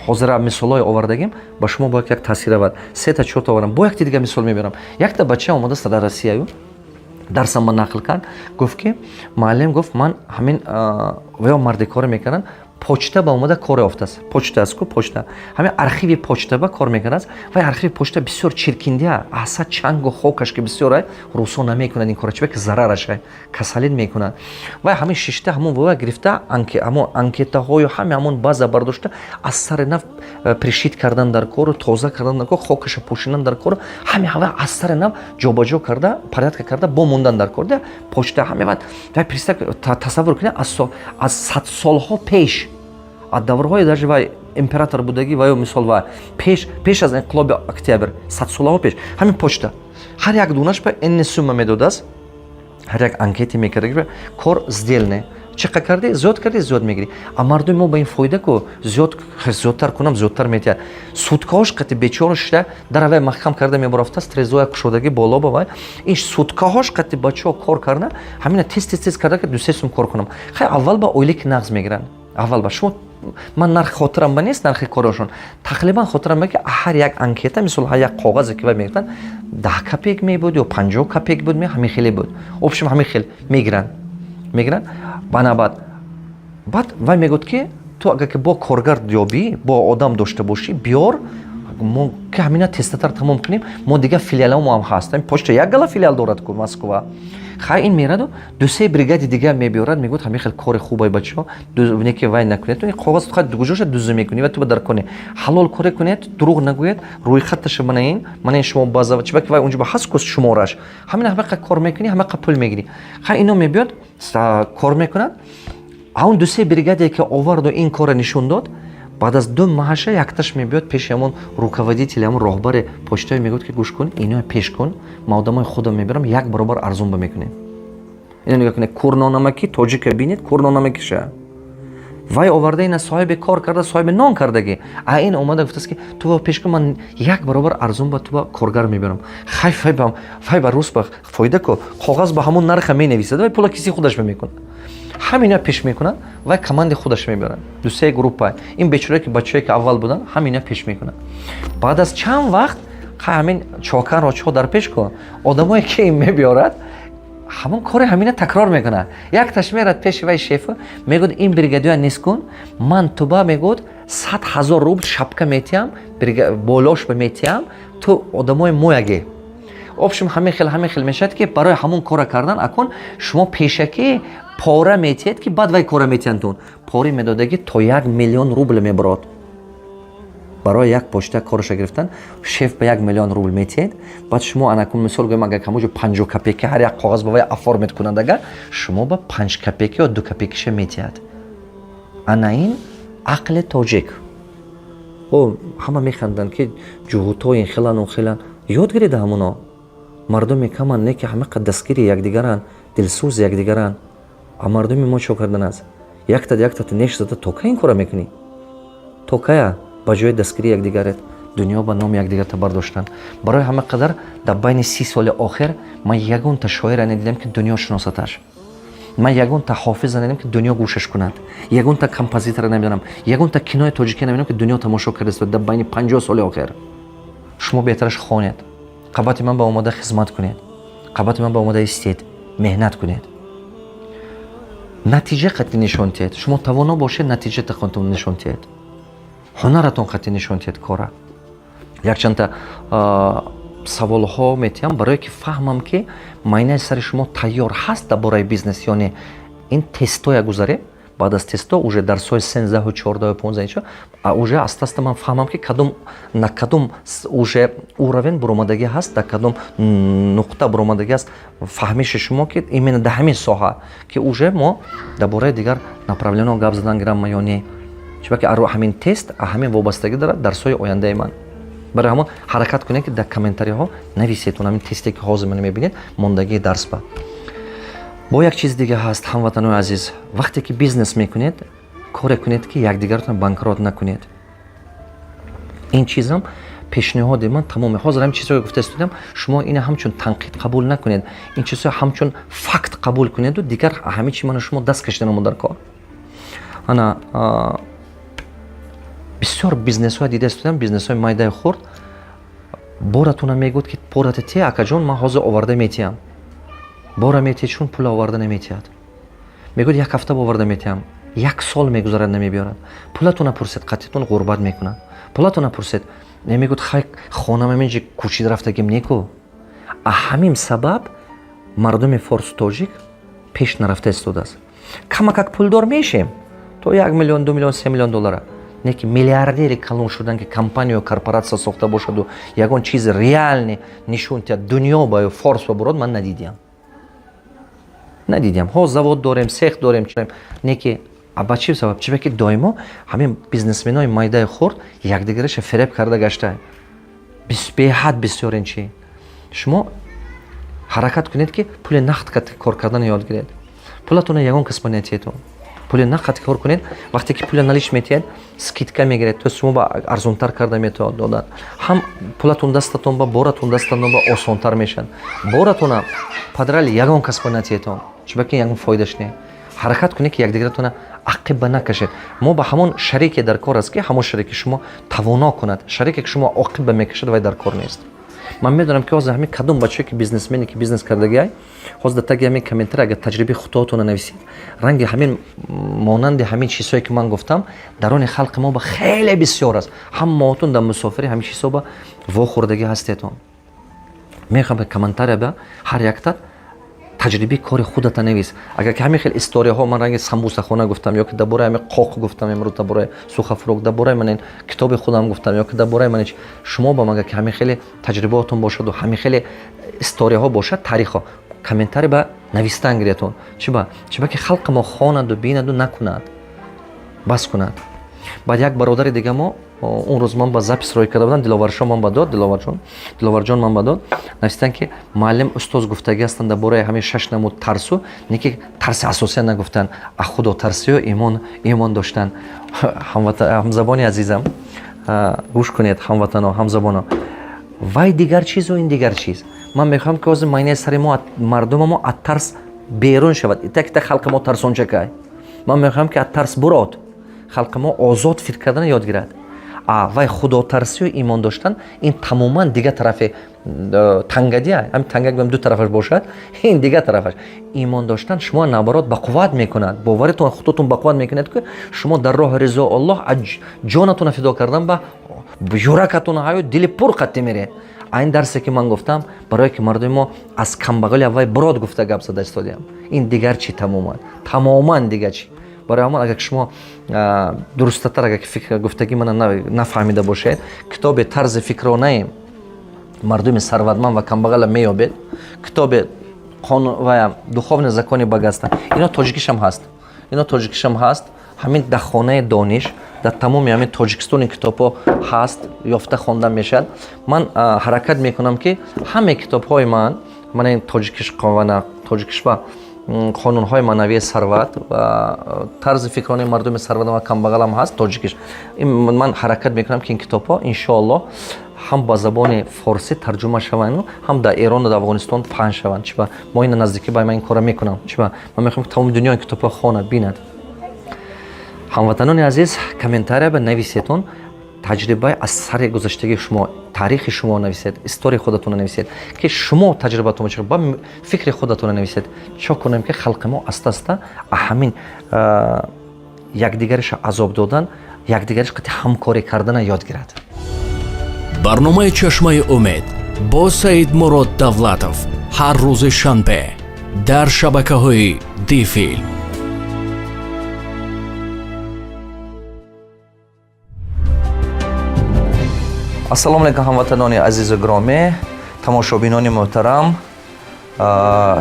ҳозира мисолҳое овардагим, ба шумо бояд як таъсир равад. Сета, чорта овардам, бо якти дига мисол мебарам. Якта бача омадааст дар Россияю, дарсам ба нақл кард, гуфт ки муаллим, гуфт, ман ҳамин ва ё мардикоре мекардам, почта ба омада кор ёфтааст. Почта аст ку, почта, ҳамин архиви почта ба кор мекардааст. Вай архиви почта бисёр чиркиндия, аса чангу хокаш ки бисёр. Русо намекунад ин кора, чиба ки зарараша, касалид мекунад. Вай ҳамин шишта, ҳамон вова гирифта, ҳамон анкетаҳою ҳами ҳамон база бардошта, аз сари нав пришить кардан дар кору, тоза кардан дар кор, хокаша пӯшидан дар кору, ҳами ҳава аз сари нав ҷобаҷо карда, порядка карда, бо мондан дар кор. Почта ҳами вай тасаввур кунед, аз садсолҳо пеш, аз даврҳои даже вай император будагӣ ва ё мисол ва пеш аз инқилоби Октябр, садсолаҳо пеш, ҳамин почта ҳар як дунаш ба энни сумма медодааст. Ҳар як анкете мекарда, кор сдельный, чӣ қа кардӣ, зиёд кардӣ, зиёд мегирӣ. А мардуми мо ба ин фоида ку, зиёд, зиёдтар кунам, зиёдтар метиҳад. Суткаҳош қати бечора шида, дар вай маҳкам карда мебарафтааст, трезоя кушодагӣ боло ба вай. Ин суткаҳош қати бачаҳо кор карда, ҳамина тез, тез, тез карда, ки ду-се сум кор кунам. Хай, аввал ба ойлики нағз мегиранд. Аввал ба шумо ман нарх хотирам ба нест, нархи корашон тақрибан хотирам ба, ки ҳар як анкета, мисол, ҳар як коғазе ки вай мегирифтанд, 10 копеек мебуд ё 50 копеек буд, ҳамин хеле буд. Общем, ҳамин хел мегиранд. Банабад баъд вай мегӯяд, ки ту агар ки бо коргар ёбӣ, бо одам дошта бошӣ, биёр, мо ки ҳамина тезтатар тамом кунем. Мо дигар филиалҳо ҳам ҳаст, почта як гала филиал дорад ку Москва. Хай, ин мераду ду-се бригади дигар мебиёрад, мегӯяд: «Ҳамин хел кори хубай, бачаҳо, не ки вай накунед, ин коғаз куҷоша дузӣ мекунӣ ва ту ба дар коне ҳалол коре кунед, дурӯғ нагӯед, рӯйхатташа мана ин шумо база чиба ки вай унҷо ба ҳаст ку шумораш, ҳамин ҳамақа кор мекунӣ, ҳамақа пул мегирӣ». Хай, ино мебиёд, кор мекунад. А он ду-се бригаде ки оварду, ин корро нишон дод. Баъд аз 2 маҳаша якташ мебиёд пеши ҳамон руководитель, ҳамон роҳбари почтаи, мегӯяд, ки гӯш кун, иноя пеш кун, ман одамои худам мебарам, як баробар арзон ба мекунем. Ино нигоҳ кунед, курнонамаки тоҷика бинед, курнонамакиша вай оварда, ина соҳиби кор карда, соҳиби нон кардагӣ. А ин омада гуфтааст, ки ту ба пеш кун, ман як баробар арзон ба ту ба коргар мебарам. Хай, фай ба рус ба фоида ку, коғаз ба ҳамон нарха менависад, вай пула киси худаш мекунад. Ҳамина пеш мекунад, вай команди худаш мебарад, ду-се группа. Ин бечорае ки бачае ки аввал буданд, ҳамина пеш мекунад. Баъд аз чанд вақт, ҳамин чоканро чо дар пеш кун, одамое ки мебиёрад, ҳамон кори ҳамина такрор мекунад. Якташ мерад пеши вай шефа, мегӯяд: «Ин бригадоя нест кун, ман туба, мегӯяд, 100 000 рубл шапка метиҳам, болошба метиҳам, ту одамои мояге». Общем, ҳамин хел мешавад, ки барои ҳамон кора кардан акун шумо пешакӣ пора метиҳед, ки баъд вай кора метиҳандтун. Пори медодагӣ то 1 миллион рубл мебарод. Барои як почта кораша гирифтан шеф ба 1 миллион рубл метиҳед. Баъд шумо анакун, мисол гӯем, агар ҳамоҷо 50 копейка ҳар як коғаз ба вай оформить кунанд, агар шумо ба 5 копейка ё 2 копейкаша метиҳад. Ана ин ақли тоҷик. О, ҳама механданд, ки ҷуҳутҳо ин хелан, он хелан. Ёд гирида, ҳамуно мардуме каманд, не ки ҳамақа дастгири якдигаранд, дилсӯзи якдигаранд. А мардуми мо чо кардан аст? Якта яктата неш зада, то кай ин кора мекунӣ? То кая ба ҷои дастгирии якдигарет дунё ба номи якдигарта бардоштан? Барои ҳама қадар дар байни 30 соли охир ман ягонта шоира надидам, ки дунё шиносаташ. Ман ягонта ҳофиза надидам, ки дунё гӯшаш кунад. Ягонта композитора намедонам, ягонта кинои тоҷикӣ намедонам, ки дунё тамошо кардааст дар байни 50 соли охир. Шумо беҳтараш хонед, қабати ман ба омода хизмат кунед, қабати ман ба омода истед, меҳнат кунед, натиҷа қатъи нишон диҳед. Шумо тавоно бошед, натиҷа нишон диҳед, ҳунаратон қатъи нишон диҳед кора. Якчандта саволҳо метиҳам, барое ки фаҳмам, ки майнаи сари шумо тайёр ҳаст дар бораи бизнес ё не. Ин тестоя гузарем, баъд аз тесто уже дарсҳои 13-ҳу, 14-ҳу, 15 уже аста аста ман фаҳмам, ки кадом на кадом уже уровень буромадагӣ ҳаст, дар кадом нуқта буромадагӣ аст фаҳмиши шумо, ки именно дар ҳамин соҳа, ки уже мо дар бораи дигар направление гап задан гирам ё не. Чунки ҳамин тест ҳамин вобастагӣ дорад дарсҳои ояндаи ман. Барои ҳамон ҳаракат кунед, ки дар комментариҳо нависетон ҳамин тесте, ки ҳозир ман мебинед, мондагии дарс ба. Бо як чиз дига ҳаст, ҳамватанои азиз: вақте ки бизнес мекунед, коре кунед, ки якдигаратон банкрот накунед. Ин чизам пешниҳоди ман тамоме. Ҳозир ҳамин чизҳое гуфта истодам, шумо ина ҳамчун танқид қабул накунед, ин чизҳо ҳамчун факт қабул кунеду дигар ҳамин чи ману шумо даст кашиданамо дар кор. Ана бисёр бизнесҳоя дида истодам, бизнесҳои майдаи хурд. Боратона мегӯяд, ки бората те, акаҷон, ман ҳозир оварда метиҳам. Бора метиҳад, чун пул оварда наметиҳад. Мегӯяд, як ҳафта оварда метиҳам, як сол мегузарад, намебиёрад. Пулатона пурсед, қатитон ғурбат мекунад. Пулатона пурсед, мегӯяд, хай, хонам ҳаминҷи кӯчида рафтагим неку. А ҳамин сабаб мардуми форсу тоҷик пеш нарафта истодааст. Камакак пулдор мешем, то 1 миллион, 2 миллион, 3 миллион доллара, не ки миллиардери калон шудан, ки компания ё корпоратсия сохта бошаду ягон чизи реальный нишон диҳад дунё ба ё форс ба бурод, ман надидиам, надидиам. Ҳо, завод дорем, цех дорем, не ки ба чӣ сабаб? Чиба ки доимо ҳамин бизнесменои майдаи хурд якдигараша фиреб карда гашта беҳад бисёр. Ин чи, шумо ҳаракат кунед, ки пули нақд кор карданро ёд гиред. Пулатона ягон кас ба натиҳедон, пули нақд кор кунед. Вақте ки пули наличка метиҳед, скидка мегиред, то шумо ба арзонтар карда метавонад додан. Ҳам пулатон дастатон ба, боратон дастатон ба, осонтар мешавад. Боратона падрали ягон кас ба натиҳедон, чунки ягон фоидаш не. Ҳаракат кунед, ки якдигаратона ақиба накашед. Мо ба ҳамон шарике дар кор аст, ки ҳамон шарике шумо тавоно кунад. Шарике, ки шумо оқиба мекашад, вай дар кор нест. Ман медонам, ки ҳозир ҳамин кадом бачае, ки бизнесмене, ки бизнес кардагиай, ҳозир дар таги ҳамин комментарий агар таҷрибаи худотона нависед, ранги ҳамин, монанди ҳамин чизҳое, ки ман гуфтам, дарони халқи мо ба хеле бисёр аст. Ҳамаотон дар мусофири ҳамин чизҳо ба вохӯрдагӣ ҳастетон. Мехоҳам комментария ба ҳар якта таҷрибаи кори худата навис. Агар ки ҳамин хел историяҳо, ман ранги самбусахона гуфтам, ё ки дар бораи ҳамин қоқ гуфтам имрӯз, дар бораи сухофрукт, дар бораи ман китоби худам гуфтам, ё ки дар бораи ман шумо бам, агар ки ҳамин хеле таҷрибаотон бошаду ҳамин хеле историяҳо бошад, таърихҳо, комментарий ба навистан гиретон. Чиба? Чиба ки халқи мо хонаду бинаду накунад, бас кунад. Баъд як бародари дига мо он рӯз ман ба запись рӯй карда будам, Диловаршо ман ба дод, Диловарҷон, Диловарҷон ман ба дод, навистанд, ки муаллим, устоз гуфтагӣ ҳастанд дар бораи ҳамин шаш намуд тарсу, не ки тарси асосия нагуфтанд, а худо тарсию имон доштан. Ҳамзабони азизам, гӯш кунед, ҳамватано, ҳамзабоно, вай дигар чизу ин дигар чиз. Ман мехоҳам, ки ҳозир майнаи сари мо, мардума мо аз тарс берун шавад. Итак, халқи мо тарсончакай. Ман мехоҳам, ки аз тарс бурод, халқи мо озод фикр кардан ёд гирад. А вай худотарсию имон доштан, ин тамоман дигар тарафи тангадия. Ҳамин танга гӯям, ду тарафаш бошад, ин дигар тарафаш. Имон доштан шумо наоборот бақувват мекунад, боваритон худотон бақувват мекунад, ки шумо дар роҳи ризои Оллоҳ ҷонатонро фидо кардан ба юракатон ҳаё дили пур қатӣ меред. А ин дарсе, ки ман гуфтам, барое ки мардуми мо аз камбағали аввай бурод гуфта гап зада истодиям, ин дигар чи, тамоман, тамоман дигар чи. Барои ҳамон, агар шумо дурустатар, агар фикр гуфтагӣ мана нафаҳмида бошед, китоби «Тарзи фикронаи мардуми сарватманд ва камбағала» меёбед, китоби ва «Духовные законы богатства». Ино тоҷикишам ҳаст, ино тоҷикишам ҳаст. Ҳамин дар Хонаи дониш, дар тамоми ҳамин Тоҷикистони китобҳо ҳаст, ёфта хонда мешавад. Ман ҳаракат мекунам, ки ҳамаи китобҳои ман, мана ин тоҷикиш, тоҷикишва «Қонунҳои маънавии сарват» ва «Тарзи фикрони мардуми сарватманд ва камбағалам» ҳаст тоҷикиш. Ман ҳаракат мекунам, ки ин китобҳо, иншоаллоҳ, ҳам ба забони форсӣ тарҷума шаванд, ҳам дар Эрону дар Афғонистон паҳн шаванд. Чиба мо ина наздикӣ ба ман ин кора мекунам, чиба ман мехоҳам, ки тамоми дунё ин китобҳо хонад, бинад. Ҳамватанони азиз, комментария ба нависетон таҷрибаи аз сари гузаштагии шумо, таърихи шумо нависед, историяи худатонро нависед, ки шумо таҷрибатон ба фикри худатонро нависед. Чо кунем, ки халқи мо аста аста ҳамин якдигариша азоб додан, якдигариш қати ҳамкорӣ кардана ёд гирад. Барномаи «Чашмаи умед» бо Саидмурод Давлатов ҳар рӯзи шанбе дар шабакаҳои Дифилм. Ассалому алайкум, ҳамватанони азизу гиромӣ, тамошобинони муҳтарам,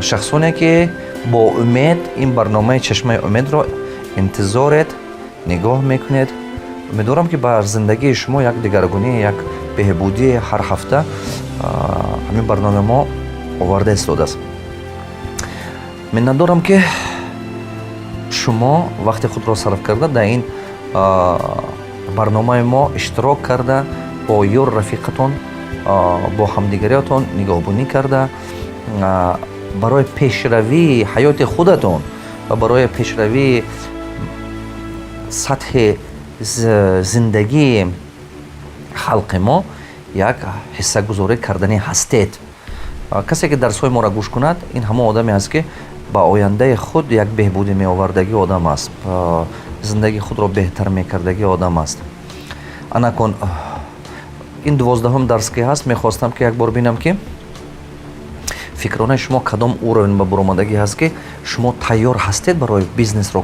шахсоне, ки бо умед ин барномаи «Чашмаи умедро» интизоред, нигоҳ мекунед. Умедворам, ки бар зиндагии шумо як дигаргунӣ, як беҳбудӣ ҳар ҳафта ҳамин барномаи мо оварда истодааст. Миннатдорам, ки шумо вақти худро сарф карда, дар ин барномаи мо иштирок карда, бо ёру рафиқатон, бо ҳамдигариятон нигоҳбунӣ карда, барои пешравии ҳаёти худатон ва барои пешравии сатҳи зиндагии халқи мо як ҳиссагузорӣ карданӣ ҳастед. Касе, ки дарсҳои моро гӯш кунад, ин ҳамон одаме аст, ки ба ояндаи худ як беҳбудӣ меовардагӣ одам аст, зиндагии худро беҳтар мекардагӣ одам аст. Анакун ин 12-ҳум дарс ки ҳаст, мехостам, ки як бор бинам, ки фикронаи шумо кадом уровень ба буромадагӣ ҳаст, ки шумо тайёр ҳастед барои бизнесро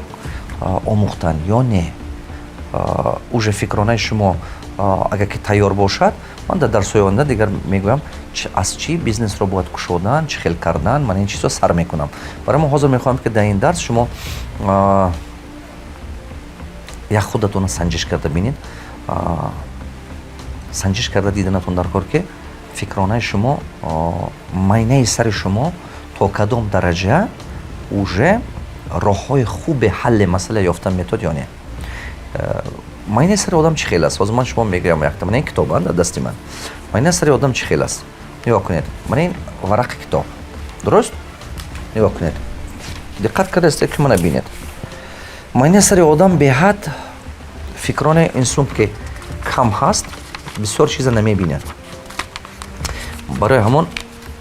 омӯхтан ё не. Уже фикронаи шумо агар ки тайёр бошад, ман дар дарсҳои оянда дигар мегӯям, аз чӣ бизнесро бояд кушодан, чӣ хел кардан, ман ин чизро сар мекунам. Барои мо ҳозир мехоҳам, ки дар ин дарс шумо як худатонро санҷиш карда бинед. Санҷиш карда диданатон дар кор, ки фикронаи шумо, майнаи сари шумо то кадом дараҷа уже роҳҳои хуби ҳалли масъала ёфтан метавад ё не. Майнаи сари одам чӣ хел аст? Ҳозир ман шумо мегӯям якта. Мана ин китоб дар дасти ман. Майнаи сари одам чӣ хел аст? Нигоҳ кунед, мана ин варақи китоб, дуруст? Нигоҳ кунед, диққат кардаистед, ки мана бинед, майнаи сари одам беҳад фикрони инсон ки кам ҳаст, бисёр чиза намебинад. Барои ҳамон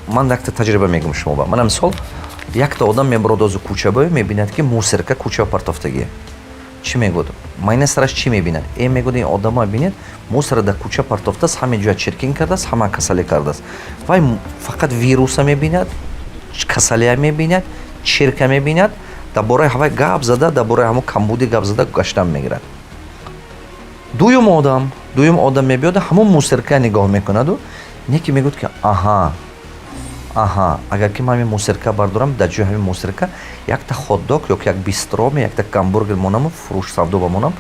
ман якта таҷриба мегӯям шумо ба. Мана мисол, якта одам мебарод озу кӯчабой, мебинад, ки мусорка кӯча партофтагӣ. Чӣ мегӯд? Майна сараш чӣ мебинад? Мегӯд: «Ин одама бинед, мусора дар кӯча партофтааст, ҳама ҷоя чиркин кардааст, ҳама касалӣ кардааст». Вай фақат вируса мебинад, касалия мебинад, чирка мебинад, дар бораи ҳавай гап зада, дар бораи ҳамон камбудӣ гап зада гаштан мегирад. Дуюм одам мебиёда, ҳамон мусорка нигоҳ мекунаду неки мегӯяд, ки аҳа, агар ки ман ҳамин мусорка бардорам, дар ҷои ҳамин мусорка якта хотдог ё ки як бистро, якта гамбургер монаму фурӯш, савдо ба монам,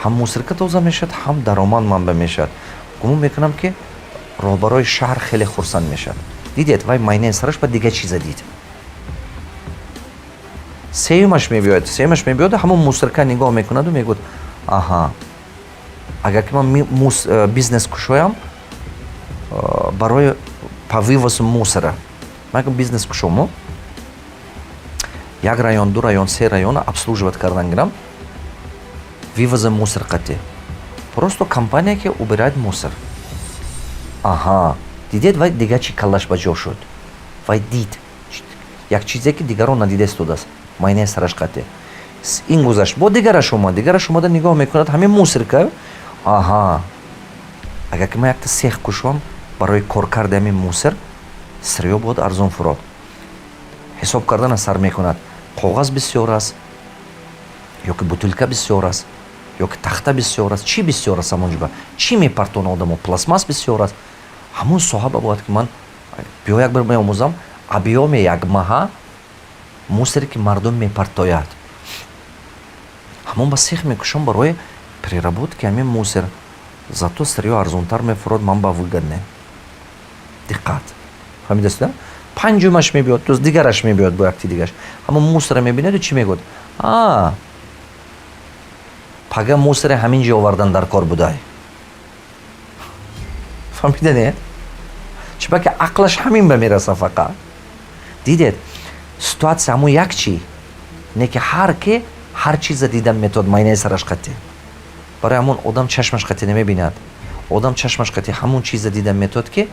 ҳам мусорка тоза мешавад, ҳам даромад манба мешавад. Гумон мекунам, ки роҳбарои шаҳр хеле хурсанд мешавад. Дидед, вай майнаи сараш ба дигар чиза дид. Сеюмаш мебиёд, ҳамон мусорка нигоҳ мекунаду мегӯяд: «Аҳа, агар ки ман бизнес кушоям барои по вывозу мусора, ман бизнес кушому, як район, ду район, се района обслуживать кардан гирам, вывоза мусор қати, просто компания, ки убирает мусор». Аҳа, дидед, вай дигар чӣ каллаш ба ҷо шуд. Вай дид як чизе, ки дигарон надида истодааст майнаи сараш қати. Ин гузашт, бо дигараш омад. Дигараш омада, нигоҳ мекунад ҳамин мусорка: «Аҳа, агар ки ман якта сех кушом барои коркарди ҳамин мусор, сырьё бояд арзон фурод». Ҳисоб кардана сар мекунад: коғаз бисёр аст ё ки бутылка бисёр аст, ё ки тахта бисёр аст, чӣ бисёр аст? Ҳамон ҷоба чӣ мепартона одамо? Пластмасс бисёр аст. Ҳамон соҳаба бояд ки ман биё як бор меомӯзам, объёми якмаҳа мусоре, ки мардум мепартояд, ҳамон ба сех мекушам барои переработки ҳамин мусор, зато сырьё арзонтар мефурод, ман ба выгодне. Диққат, фаҳмидаст? Панҷумаш мебиёд, то дигараш мебиёд, бо якти дигараш ҳамон мусора мебинаду чӣ мегӯяд? «А пага мусоре ҳамин ҷо овардан дар кор будай». Фаҳмида не? Чунки ақлаш ҳамин ба мераса фақат. Дидед, ситуация ҳамон як чӣ не, ки ҳар ке ҳар чиза дидан метавад майнаи сараш қатӣ. Барои ҳамон одам чашмаш қатӣ намебинад, одам чашмаш қатӣ ҳамон чиза дидан метавад, ки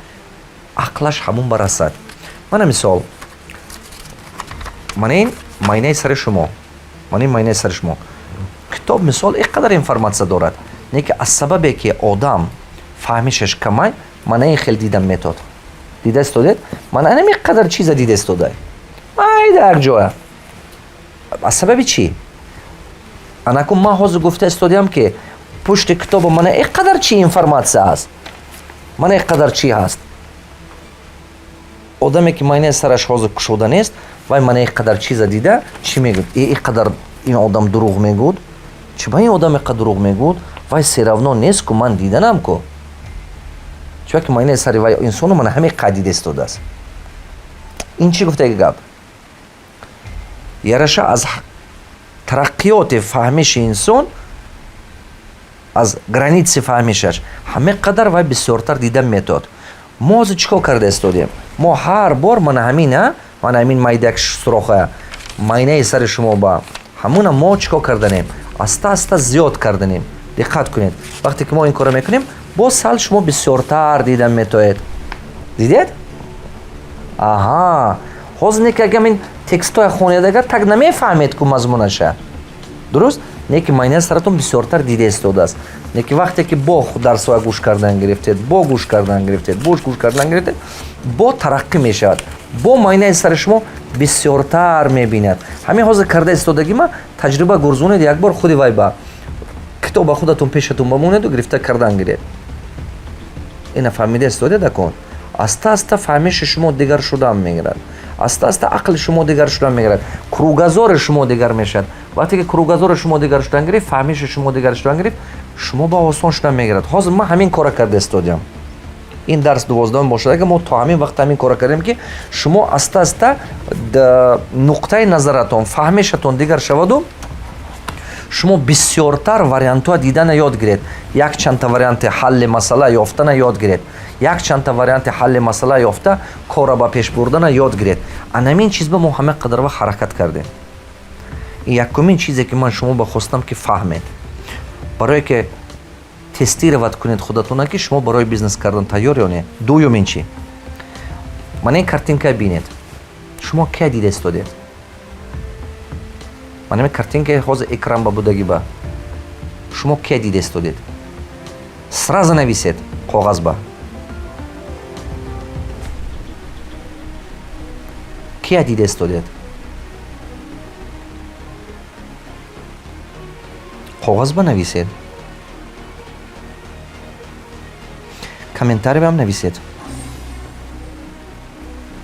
ақлаш ҳамон барасад. Мана мисол, мана ин майнаи сари шумо, мана ин майнаи сари шумо, китоб мисол ин қадар информация дорад, не ки аз сабабе ки одам фаҳмишаш камай, мана ин хел дидан метод. Дида истодед, мана ин қадар чиза дида истодай майда як ҷоя. Аз сабаби чӣ? Анакун ман ҳозир гуфта истодиам, ки пушти китоба мана ин қадар чӣ информация аст. Мана ин қадар чӣ ҳаст. Одаме, ки майнаи сараш ҳозир кушода нест, вай мана ин қадар чиза дида, чӣ мегӯяд? Э, ин қадар ин одам дурӯғ мегӯд. Чӣ ба ин одам ин қадар дурӯғ мегӯд? Вай всё равно нест ку, ман диданам ку. Чунки майнаи сари вай инсону мана ҳамин қад дида истодааст. Ин чӣ гуфтаги гап? Яраша аз тараққиёти фаҳмиши инсон, аз граница и фаҳмишаш ҳамин қадар вай бисёртар дида метод. Мо ҳозир чӣ кор карда истодем? Мо ҳар бор мана ҳамина, мана ҳамин майдак сурохая майнаи сари шумо ба ҳамуна мо чӣ кор карданем? Аста аста зиёд карданем. Диққат кунед, вақте ки мо ин корро мекунем, боз сал шумо бисёртар дида метоед. Дидед? Аҳа, ҳозир не ки агар ин текстҳоя хонед, агар так намефаҳмед ку мазмунаша, дуруст не ки майнаи саратон бисёртар дида истодааст. Не ки вақте ки бо дарсҳоя гӯш кардан гирифтед, бо гӯш кардан гирифтед, бо гӯш кардан гирифтед, бо тараққӣ мешавад, бо майнаи сари шумо бисёртар мебинад. Ҳамин ҳозир карда истодаги ма таҷриба гурзонед. Як бор худи вай ба китоба худатон пешатон бамонеду гирифта кардан гиред. Ина фаҳмида истодед? Акун аста аста фаҳмиши шумо дигар шудан мегирад, аста аста ақли шумо дигар шудан мегирад, кругозор и шумо дигар мешавад. Вақте ки кругозор и шумо дигар шудан гирифт, фаҳмиши шумо дигар шудан гирифт, шумо ба осон шудан мегирад. Ҳозир ман ҳамин кора карда истодиам. Ин дарс 12-ум бошад, агар мо то ҳамин вақт ҳамин кора кардем, ки шумо аста аста нуқтаи назаратон, фаҳмишатон дигар шаваду шумо бисёртар вариантҳоа дидана ёд гиред, якчандта варианти ҳалли масъала ёфтана ёд гиред, якчандта варианти ҳалли масъала ёфта, корро ба пеш бурдана ёд гиред. Анамин чиз ба мо ҳама қадар вақт ҳаракат кардем. Ин якумин чизе, ки ман шумо ба хостам, ки фаҳмед, барое ки тестировать кунед худатона, ки шумо барои бизнес кардан тайёр ё не. Дуюмин чи? Мана ин картинка бинед. Шумо кия дида истодед? Мана ин картинкаи ҳозир экран ба будагӣ ба шумо кия дида истодед? Сразу нависед коғаз ба. Кия дида истодед? Коғаз ба нависед, комментарий бам нависед,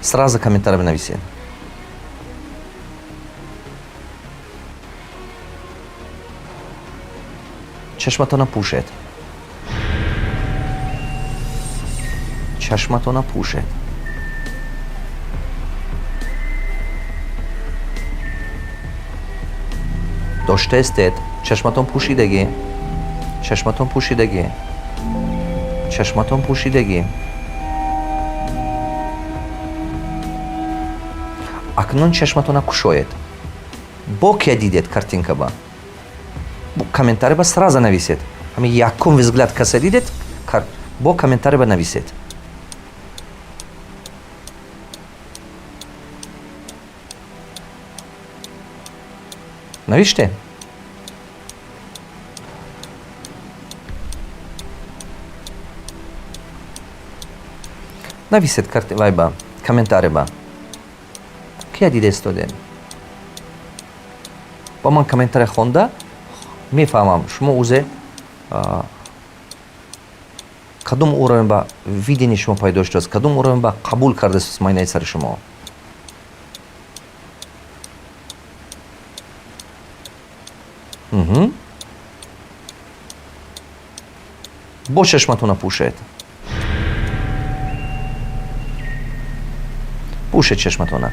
сразу комментарий нависед. Чашматона пӯшед, чашматона пӯшед. Доштаистед? Чашматон пӯшидагӣ, чашматон пӯшидагӣ, чашматон пӯшидагӣ. Акнун чашматона кушоед. Бо кия дидед картинка ба? Комментарий ба сразу нависед. Ҳамин якум взгляд каса дидед, бо комментарий ба нависед. Навиштем? Нависед карти вай ба комментарий ба. Кия дида истодем? Ба ман комментарий хонда мефаҳмам, шумо узе кадом уровень ба видение шумо пайдо шудааст, кадом уровень ба қабул кардааст майнаи сари шумо. Бо чашматона пӯшед, пӯшед чашматона.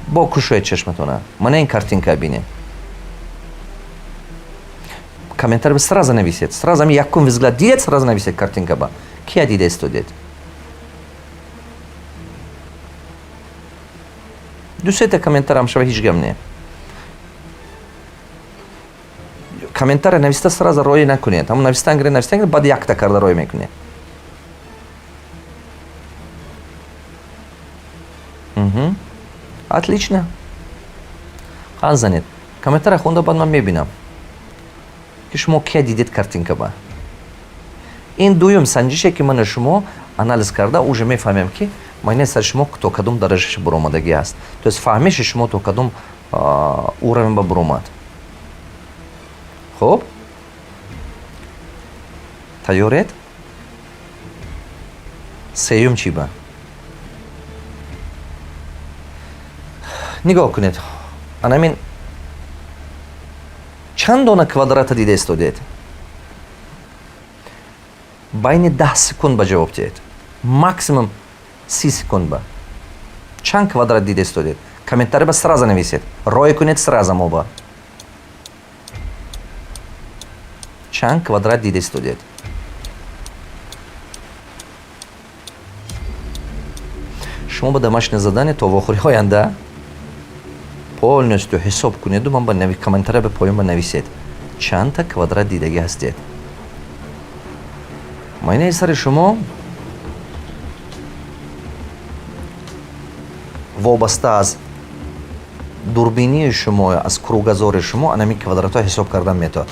Бо кушоед чашматона. Мана ин картинка бинед. Комментарий сразу нависед, сразу ами якум взгляд дидед, сразу нависед картинка ба. Кия дида истодед? Ду сета комментариям шава, ҳеҷ гап не. Комментария нависта, сразу роӣ накунед. Ҳамон навистан гиред, навистан гиред, баъд якта карда роӣ мекунед. Отлично, қанд занед. Комментария хонда, баъд ман мебинам, ки шумо кия дидед картинка ба. Ин дуюм санҷише, ки мана шумо анализ карда уже мефаҳмем, ки майнаи сари шумо то кадом дараҷаша буромадагӣ аст, то есть фаҳмиши шумо то кадом уровень ба буромад. Хуб, тайёред? Сеюм чӣ ба? Нигоҳ кунед, анамин чанд дона квадрата дида истодед? Байни 10 секунд ба ҷавоб диҳед, максимум 30 секунд ба. Чанд квадрат дида истодед? Комментарий ба сразу нависед, рой кунед сразу моба. Чанд квадрат дида истодед? Шумо ба домашнее задание: то вохӯри оянда полностью ҳисоб кунеду ман ба комментария ба поён ба нависед, чандта квадрат дидагӣ ҳастед. Майнаи сари шумо вобаста аз дурбинии шумо, аз кругозори шумо, анами квадратҳо ҳисоб кардан метавад.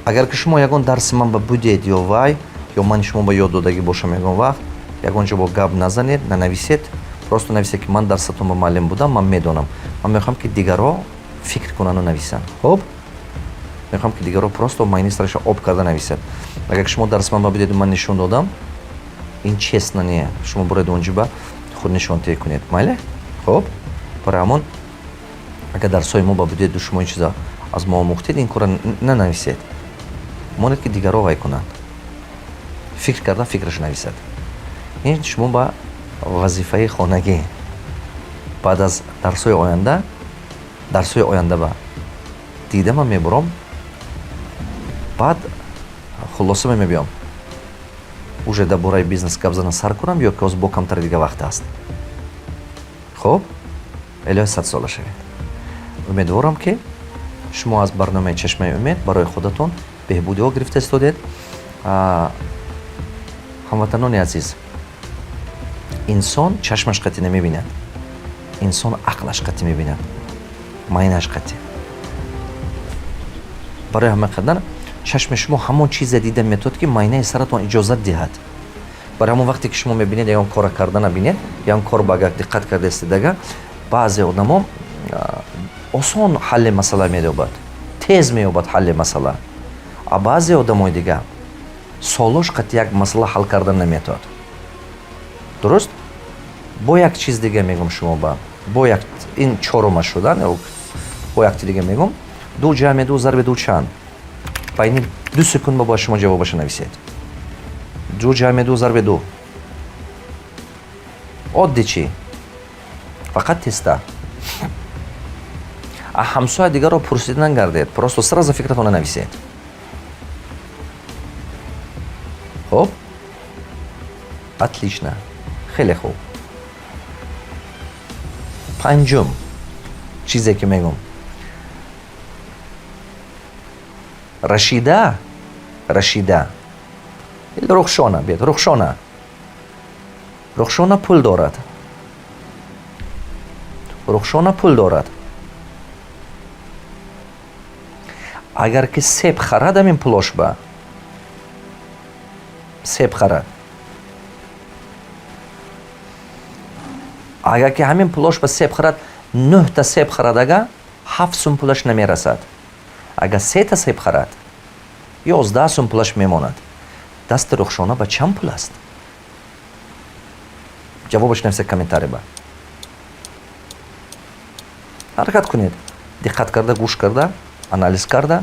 Агар ки шумо ягон дарси ман ба будед ё вай ё ман шумо ба ёд додагӣ бошам, ягон вақт ягон ҷо бо гап назанед, нанависед. Просто нависед, ки ман дарсатон ба муаллим будам, ман медонам. Ман мехоҳам, ки дигарҳо фикр кунану нависанд. Хуб, мехоҳам, ки дигарҳо просто майни сараша об карда нависад. Агар ки шумо дарси ман ба будеду ман нишон додам, ин честно не. Шумо буред онҷо ба худ нишонтеҳӣ кунед, майли? Хуб, барои ҳамон, агар дарсҳои мо ба будеду шумо ин чиза аз мо омӯхтед, ин корро нанависед, монед, ки дигарҳо вай кунанд, фикр карда фикраш нависад. Ин шумо ба вазифаи хонагӣ. Баъд аз дарсҳои оянда, дарсҳои оянда ба дида ман мебурам, баъд хулоса мебиём, уже дар бораи бизнес гап зана сар кунам ё ки ҳозир бо камтари дига вақт аст. Хуб, илоҳи садсола шавед. Умедворам, ки шумо аз барномаи «Чашмаи умед» барои худатон беҳбудиҳо гирифта истодед. Ҳамватанони азиз, инсон чашмаш қатӣ намебинад, инсон ақлаш қатӣ мебинад, майнаш қатӣ. Барои ҳама қадар чашми шумо ҳамон чизе дида метавад, ки майнаи саратон иҷозат диҳад. Барои ҳамон, вақте ки шумо мебинед, ягон кора карда набинед, ягон кор ба агар диққат кардаистед, агар баъзе одамо осон ҳалли масъала меёбад, тез меёбад ҳалли масъала, а баъзе одамои дига солош қати як масъала ҳал кардан наметавад. Дуруст? Бо як чиз дига мегӯм шумо ба, бо як, ин чорума шуда, бо якти дига мегӯм: ду ҷамъи ду зарби ду чанд? Байни 2 секунд ба бояд шумо ҷавобаша нависед. Ду ҷамъи ду зарби ду, оддӣ чӣ? Фақат теста, а ҳамсоя дигарро пурсида нагардед, просто сразу фикратона нависед. Хуб, отлично, хеле хуб. Панҷум чизе, ки мегӯм: Рашида, Рашида, Рухшона, биед, Рухшона. Рухшона пул дорад, Рухшона пул дорад. Агар ки себ харад, ҳамин пулош ба себ харад, агар ки ҳамин пулош ба себ харад, нӯҳта себ харад, ага 7 сум пулаш намерасад. Агар сета себ харад, 11 сум пулаш мемонад. Дасти Рухшона ба чанд пул аст? Ҷавобаш нависа комментарий ба. Ҳаракат кунед, диққат карда гӯш карда, анализ карда,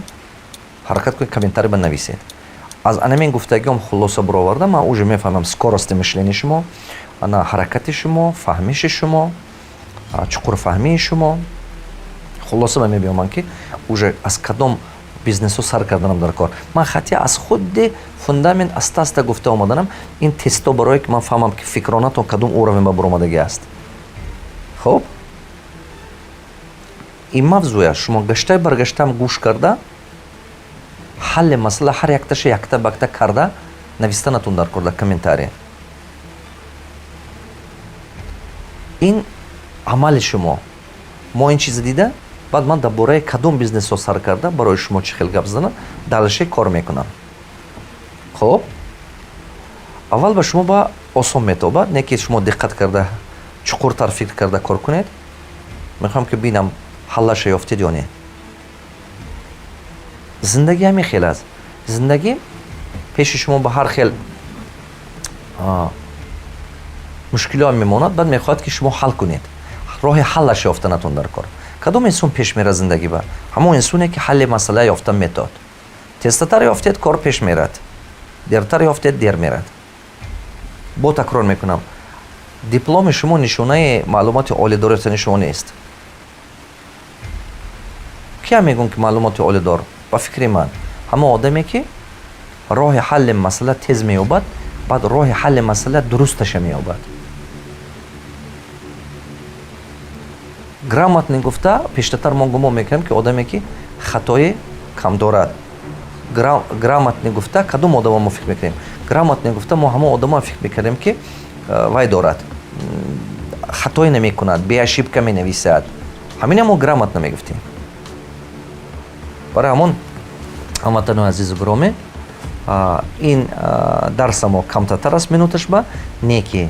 ҳаракат кунед, комментарий ба нависед. Аз анамин гуфтагиом хулоса бароварда, ман уже мефаҳмам скорости мышления шумо, ана ҳаракати шумо, фаҳмиши шумо, чуқурфаҳмии шумо. Хулоса ба мебиёмам, ки уже аз кадом бизнесҳо сар карданам дар кор. Ман хати аз худи фундамент аста аста гуфта омаданам. Ин тесто барое ки ман фаҳмам, ки фикронатон кадом уровень ба баромадагӣ аст. Хуб, ин мавзӯя шумо гаштай баргаштаам гӯш карда, ҳалли масъала ҳар якташа якта бакта карда навистанатон дар кор дар комментария. Ин амали шумо. Мо ин чиза дида, баъд ман дар бораи кадом бизнесҳо сар карда, барои шумо чӣ хел гап занам, дальше кор мекунам. Хуб, аввал ба шумо ба осон метобад, не ки шумо диққат карда, чуқуртар фикр карда кор кунед. Мехоҳам, ки бинам, ҳаллаша ёфтед ё не. Зиндагӣ ҳамин хел аст. Зиндагӣ пеши шумо ба ҳар хел мушкилиҳо мемонад, баъд мехоҳад, ки шумо ҳал кунед. Роҳи ҳаллаш ёфтанатон дар кор. Кадом инсон пеш мера зиндагӣ ба? Ҳамон инсоне, ки ҳалли масъала ёфта метод. Тезтар ёфтед, кор пеш мерад, дертар ёфтед, дер мерад. Бо такрор мекунам: дипломи шумо нишонаи маълумоти олӣ доритани шумо нест. Кия мегӯм, ки маълумоти олӣ дор? Ба фикри ман, ҳамон одаме, ки роҳи ҳалли масъала тез меёбад, баъд роҳи ҳалли масъала дурусташа меёбад. Грамотный гуфта, пештартар мо гумон мекунем, ки одаме, ки хатои кам дорад. Грамотный гуфта, кадом одамо мо фикр мекунем? Грамотный гуфта, мо ҳамон одамо фикр мекардем, ки вай дорад, хатое намекунад, без ошибка менависад. Ҳамина мо грамотно мегуфтем. Барои ҳамон, ҳамватанои азизу гиромӣ, ин дарса мо камтартар аст минуташ ба не, ки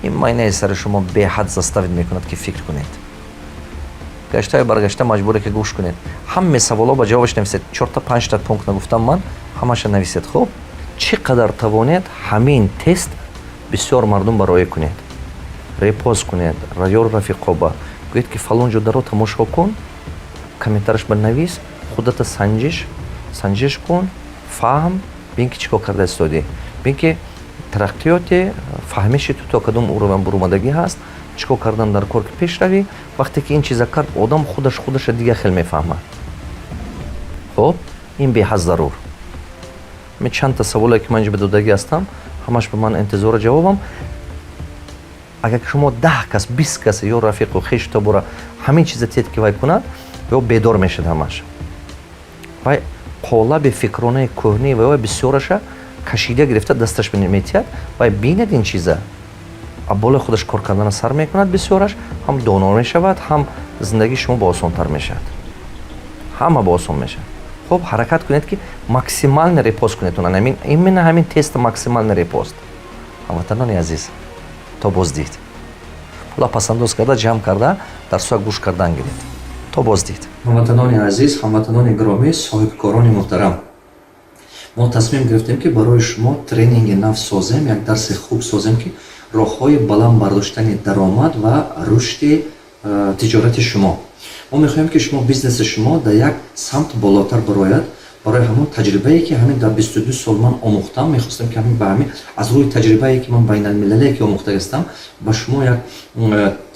ин майнаи сари шумо беҳад заставить мекунад, ки фикр кунед. Гаштаю баргашта маҷбуре, ки гӯш кунед. Ҳаме саволо ба ҷавобаш нависед. Чорта, панҷта пункт нагуфтам ман, ҳамаша нависед. Хуб, чӣ қадар тавонед, ҳамин тест бисёр мардум бароя кунед, репост кунед, ёру рафиқоба гӯед, ки фалон ҷо даро тамошо кун, комментараш ба навис, худата санҷиш кун, фаҳм, бин, ки чӣ кор карда истодӣ, бин, ки тараққиёти фаҳмиши ту то кадом уровень бурумадагӣ ҳаст, чӣ кор кардан дар кор, ки пеш равӣ. Вақте ки ин чиза кард, одам худаш худаша дигар хел мефаҳмад. Хуб, ин беҳад зарур. Ҳамин чандта саволе, ки ман инҷа ба додагӣ ҳастам, ҳамаш ба ман интизори ҷавобам. Агар шумо 10 кас, 20 кас ё рафиқу хешу табора ҳамин чиза тед, ки вай кунад, ё бедор мешад ҳамаш. Вай қолаби фикронаи кӯҳнӣ ва бисёраша кашида гирифта дасташ метиҳад. Вай бинад ин чиза, болои худаш кор кардана сар мекунад, бисёраш ҳам доно мешавад, ҳам зиндагии шумо боосонтар мешавад, ҳама боосон мешавад. Хуб, ҳаракат кунед, ки максимально репост кунед. Именно ҳамин теста максимально репост. Ҳамватанони азиз, то боздид. Пула пасандоз карда, ҷамъ карда, дарсҳоя гӯш кардан гиред. То боздид. Ҳамватанони азиз, ҳамватанони гиромӣ, соҳибкорони муҳтарам, мо тасмим гирифтем, ки барои шумо тренинги нав созем, як дарси хуб созем, ки роҳҳои баланд бардоштани даромад ва рушди тиҷорати шумо. Мо мехоҳем, ки шумо бизнеси шумо дар як самт болотар барояд. Барои ҳамон таҷрибае, ки ҳамин дар 22 сол ман омӯхтам, мехостам, ки ҳамин ба ҳамин аз рӯи таҷрибае, ки ман байналмилалие ки омӯхта ҳастам, ба шумо як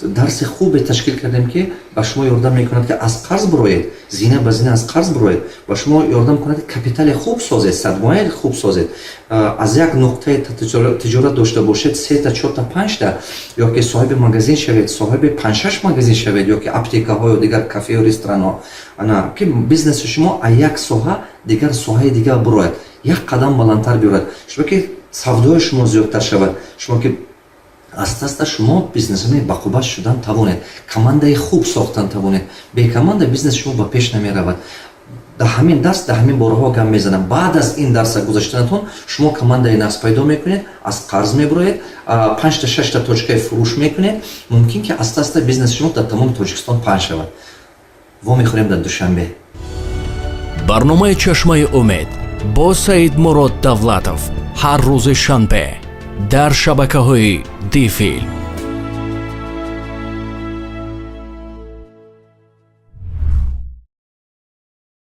дарси хубе ташкил кардем, ки ба шумо ёрдам мекунад, ки аз қарз бироед, зина ба зина аз қарз бироед, ба шумо ёрдам кунад, ки капитали хуб созед, сармояи хуб созед, аз як нуқтаи тиҷорат дошта бошед сета, чорта, панҷта, ё ки соҳиби магазин шавед, соҳиби панҷшаш магазин шавед, ё ки аптекаҳо ё дигар кафею ресторанҳо, ана ки бизнеси шумо аз як соҳа дигар соҳаи дигар бирояд, як қадам баландтар биёрад, шумо ки савдои шумо зиёдтар шавад, шумо ки аста аста шумо бизнесмени бақувват шудан тавонед, командаи хуб сохтан тавонед. Бе команда бизнеси шумо ба пеш намеравад. Дар ҳамин дарс дар ҳамин бораҳо гап мезанам. Баъд аз ин дарса гузаштанатон шумо командаи нағз пайдо мекунед, аз қарз мебуроед, панҷта, шашта точкаи фурӯш мекунед. Мумкин, ки аста аста бизнеси шумо дар тамоми Тоҷикистон паҳн шавад. Вомехӯрем дар Душанбе. Барномаи «Чашмаи умед» бо Саидмурод Давлатов ҳар рӯзи шанбе дар шабакаҳои Дифилм.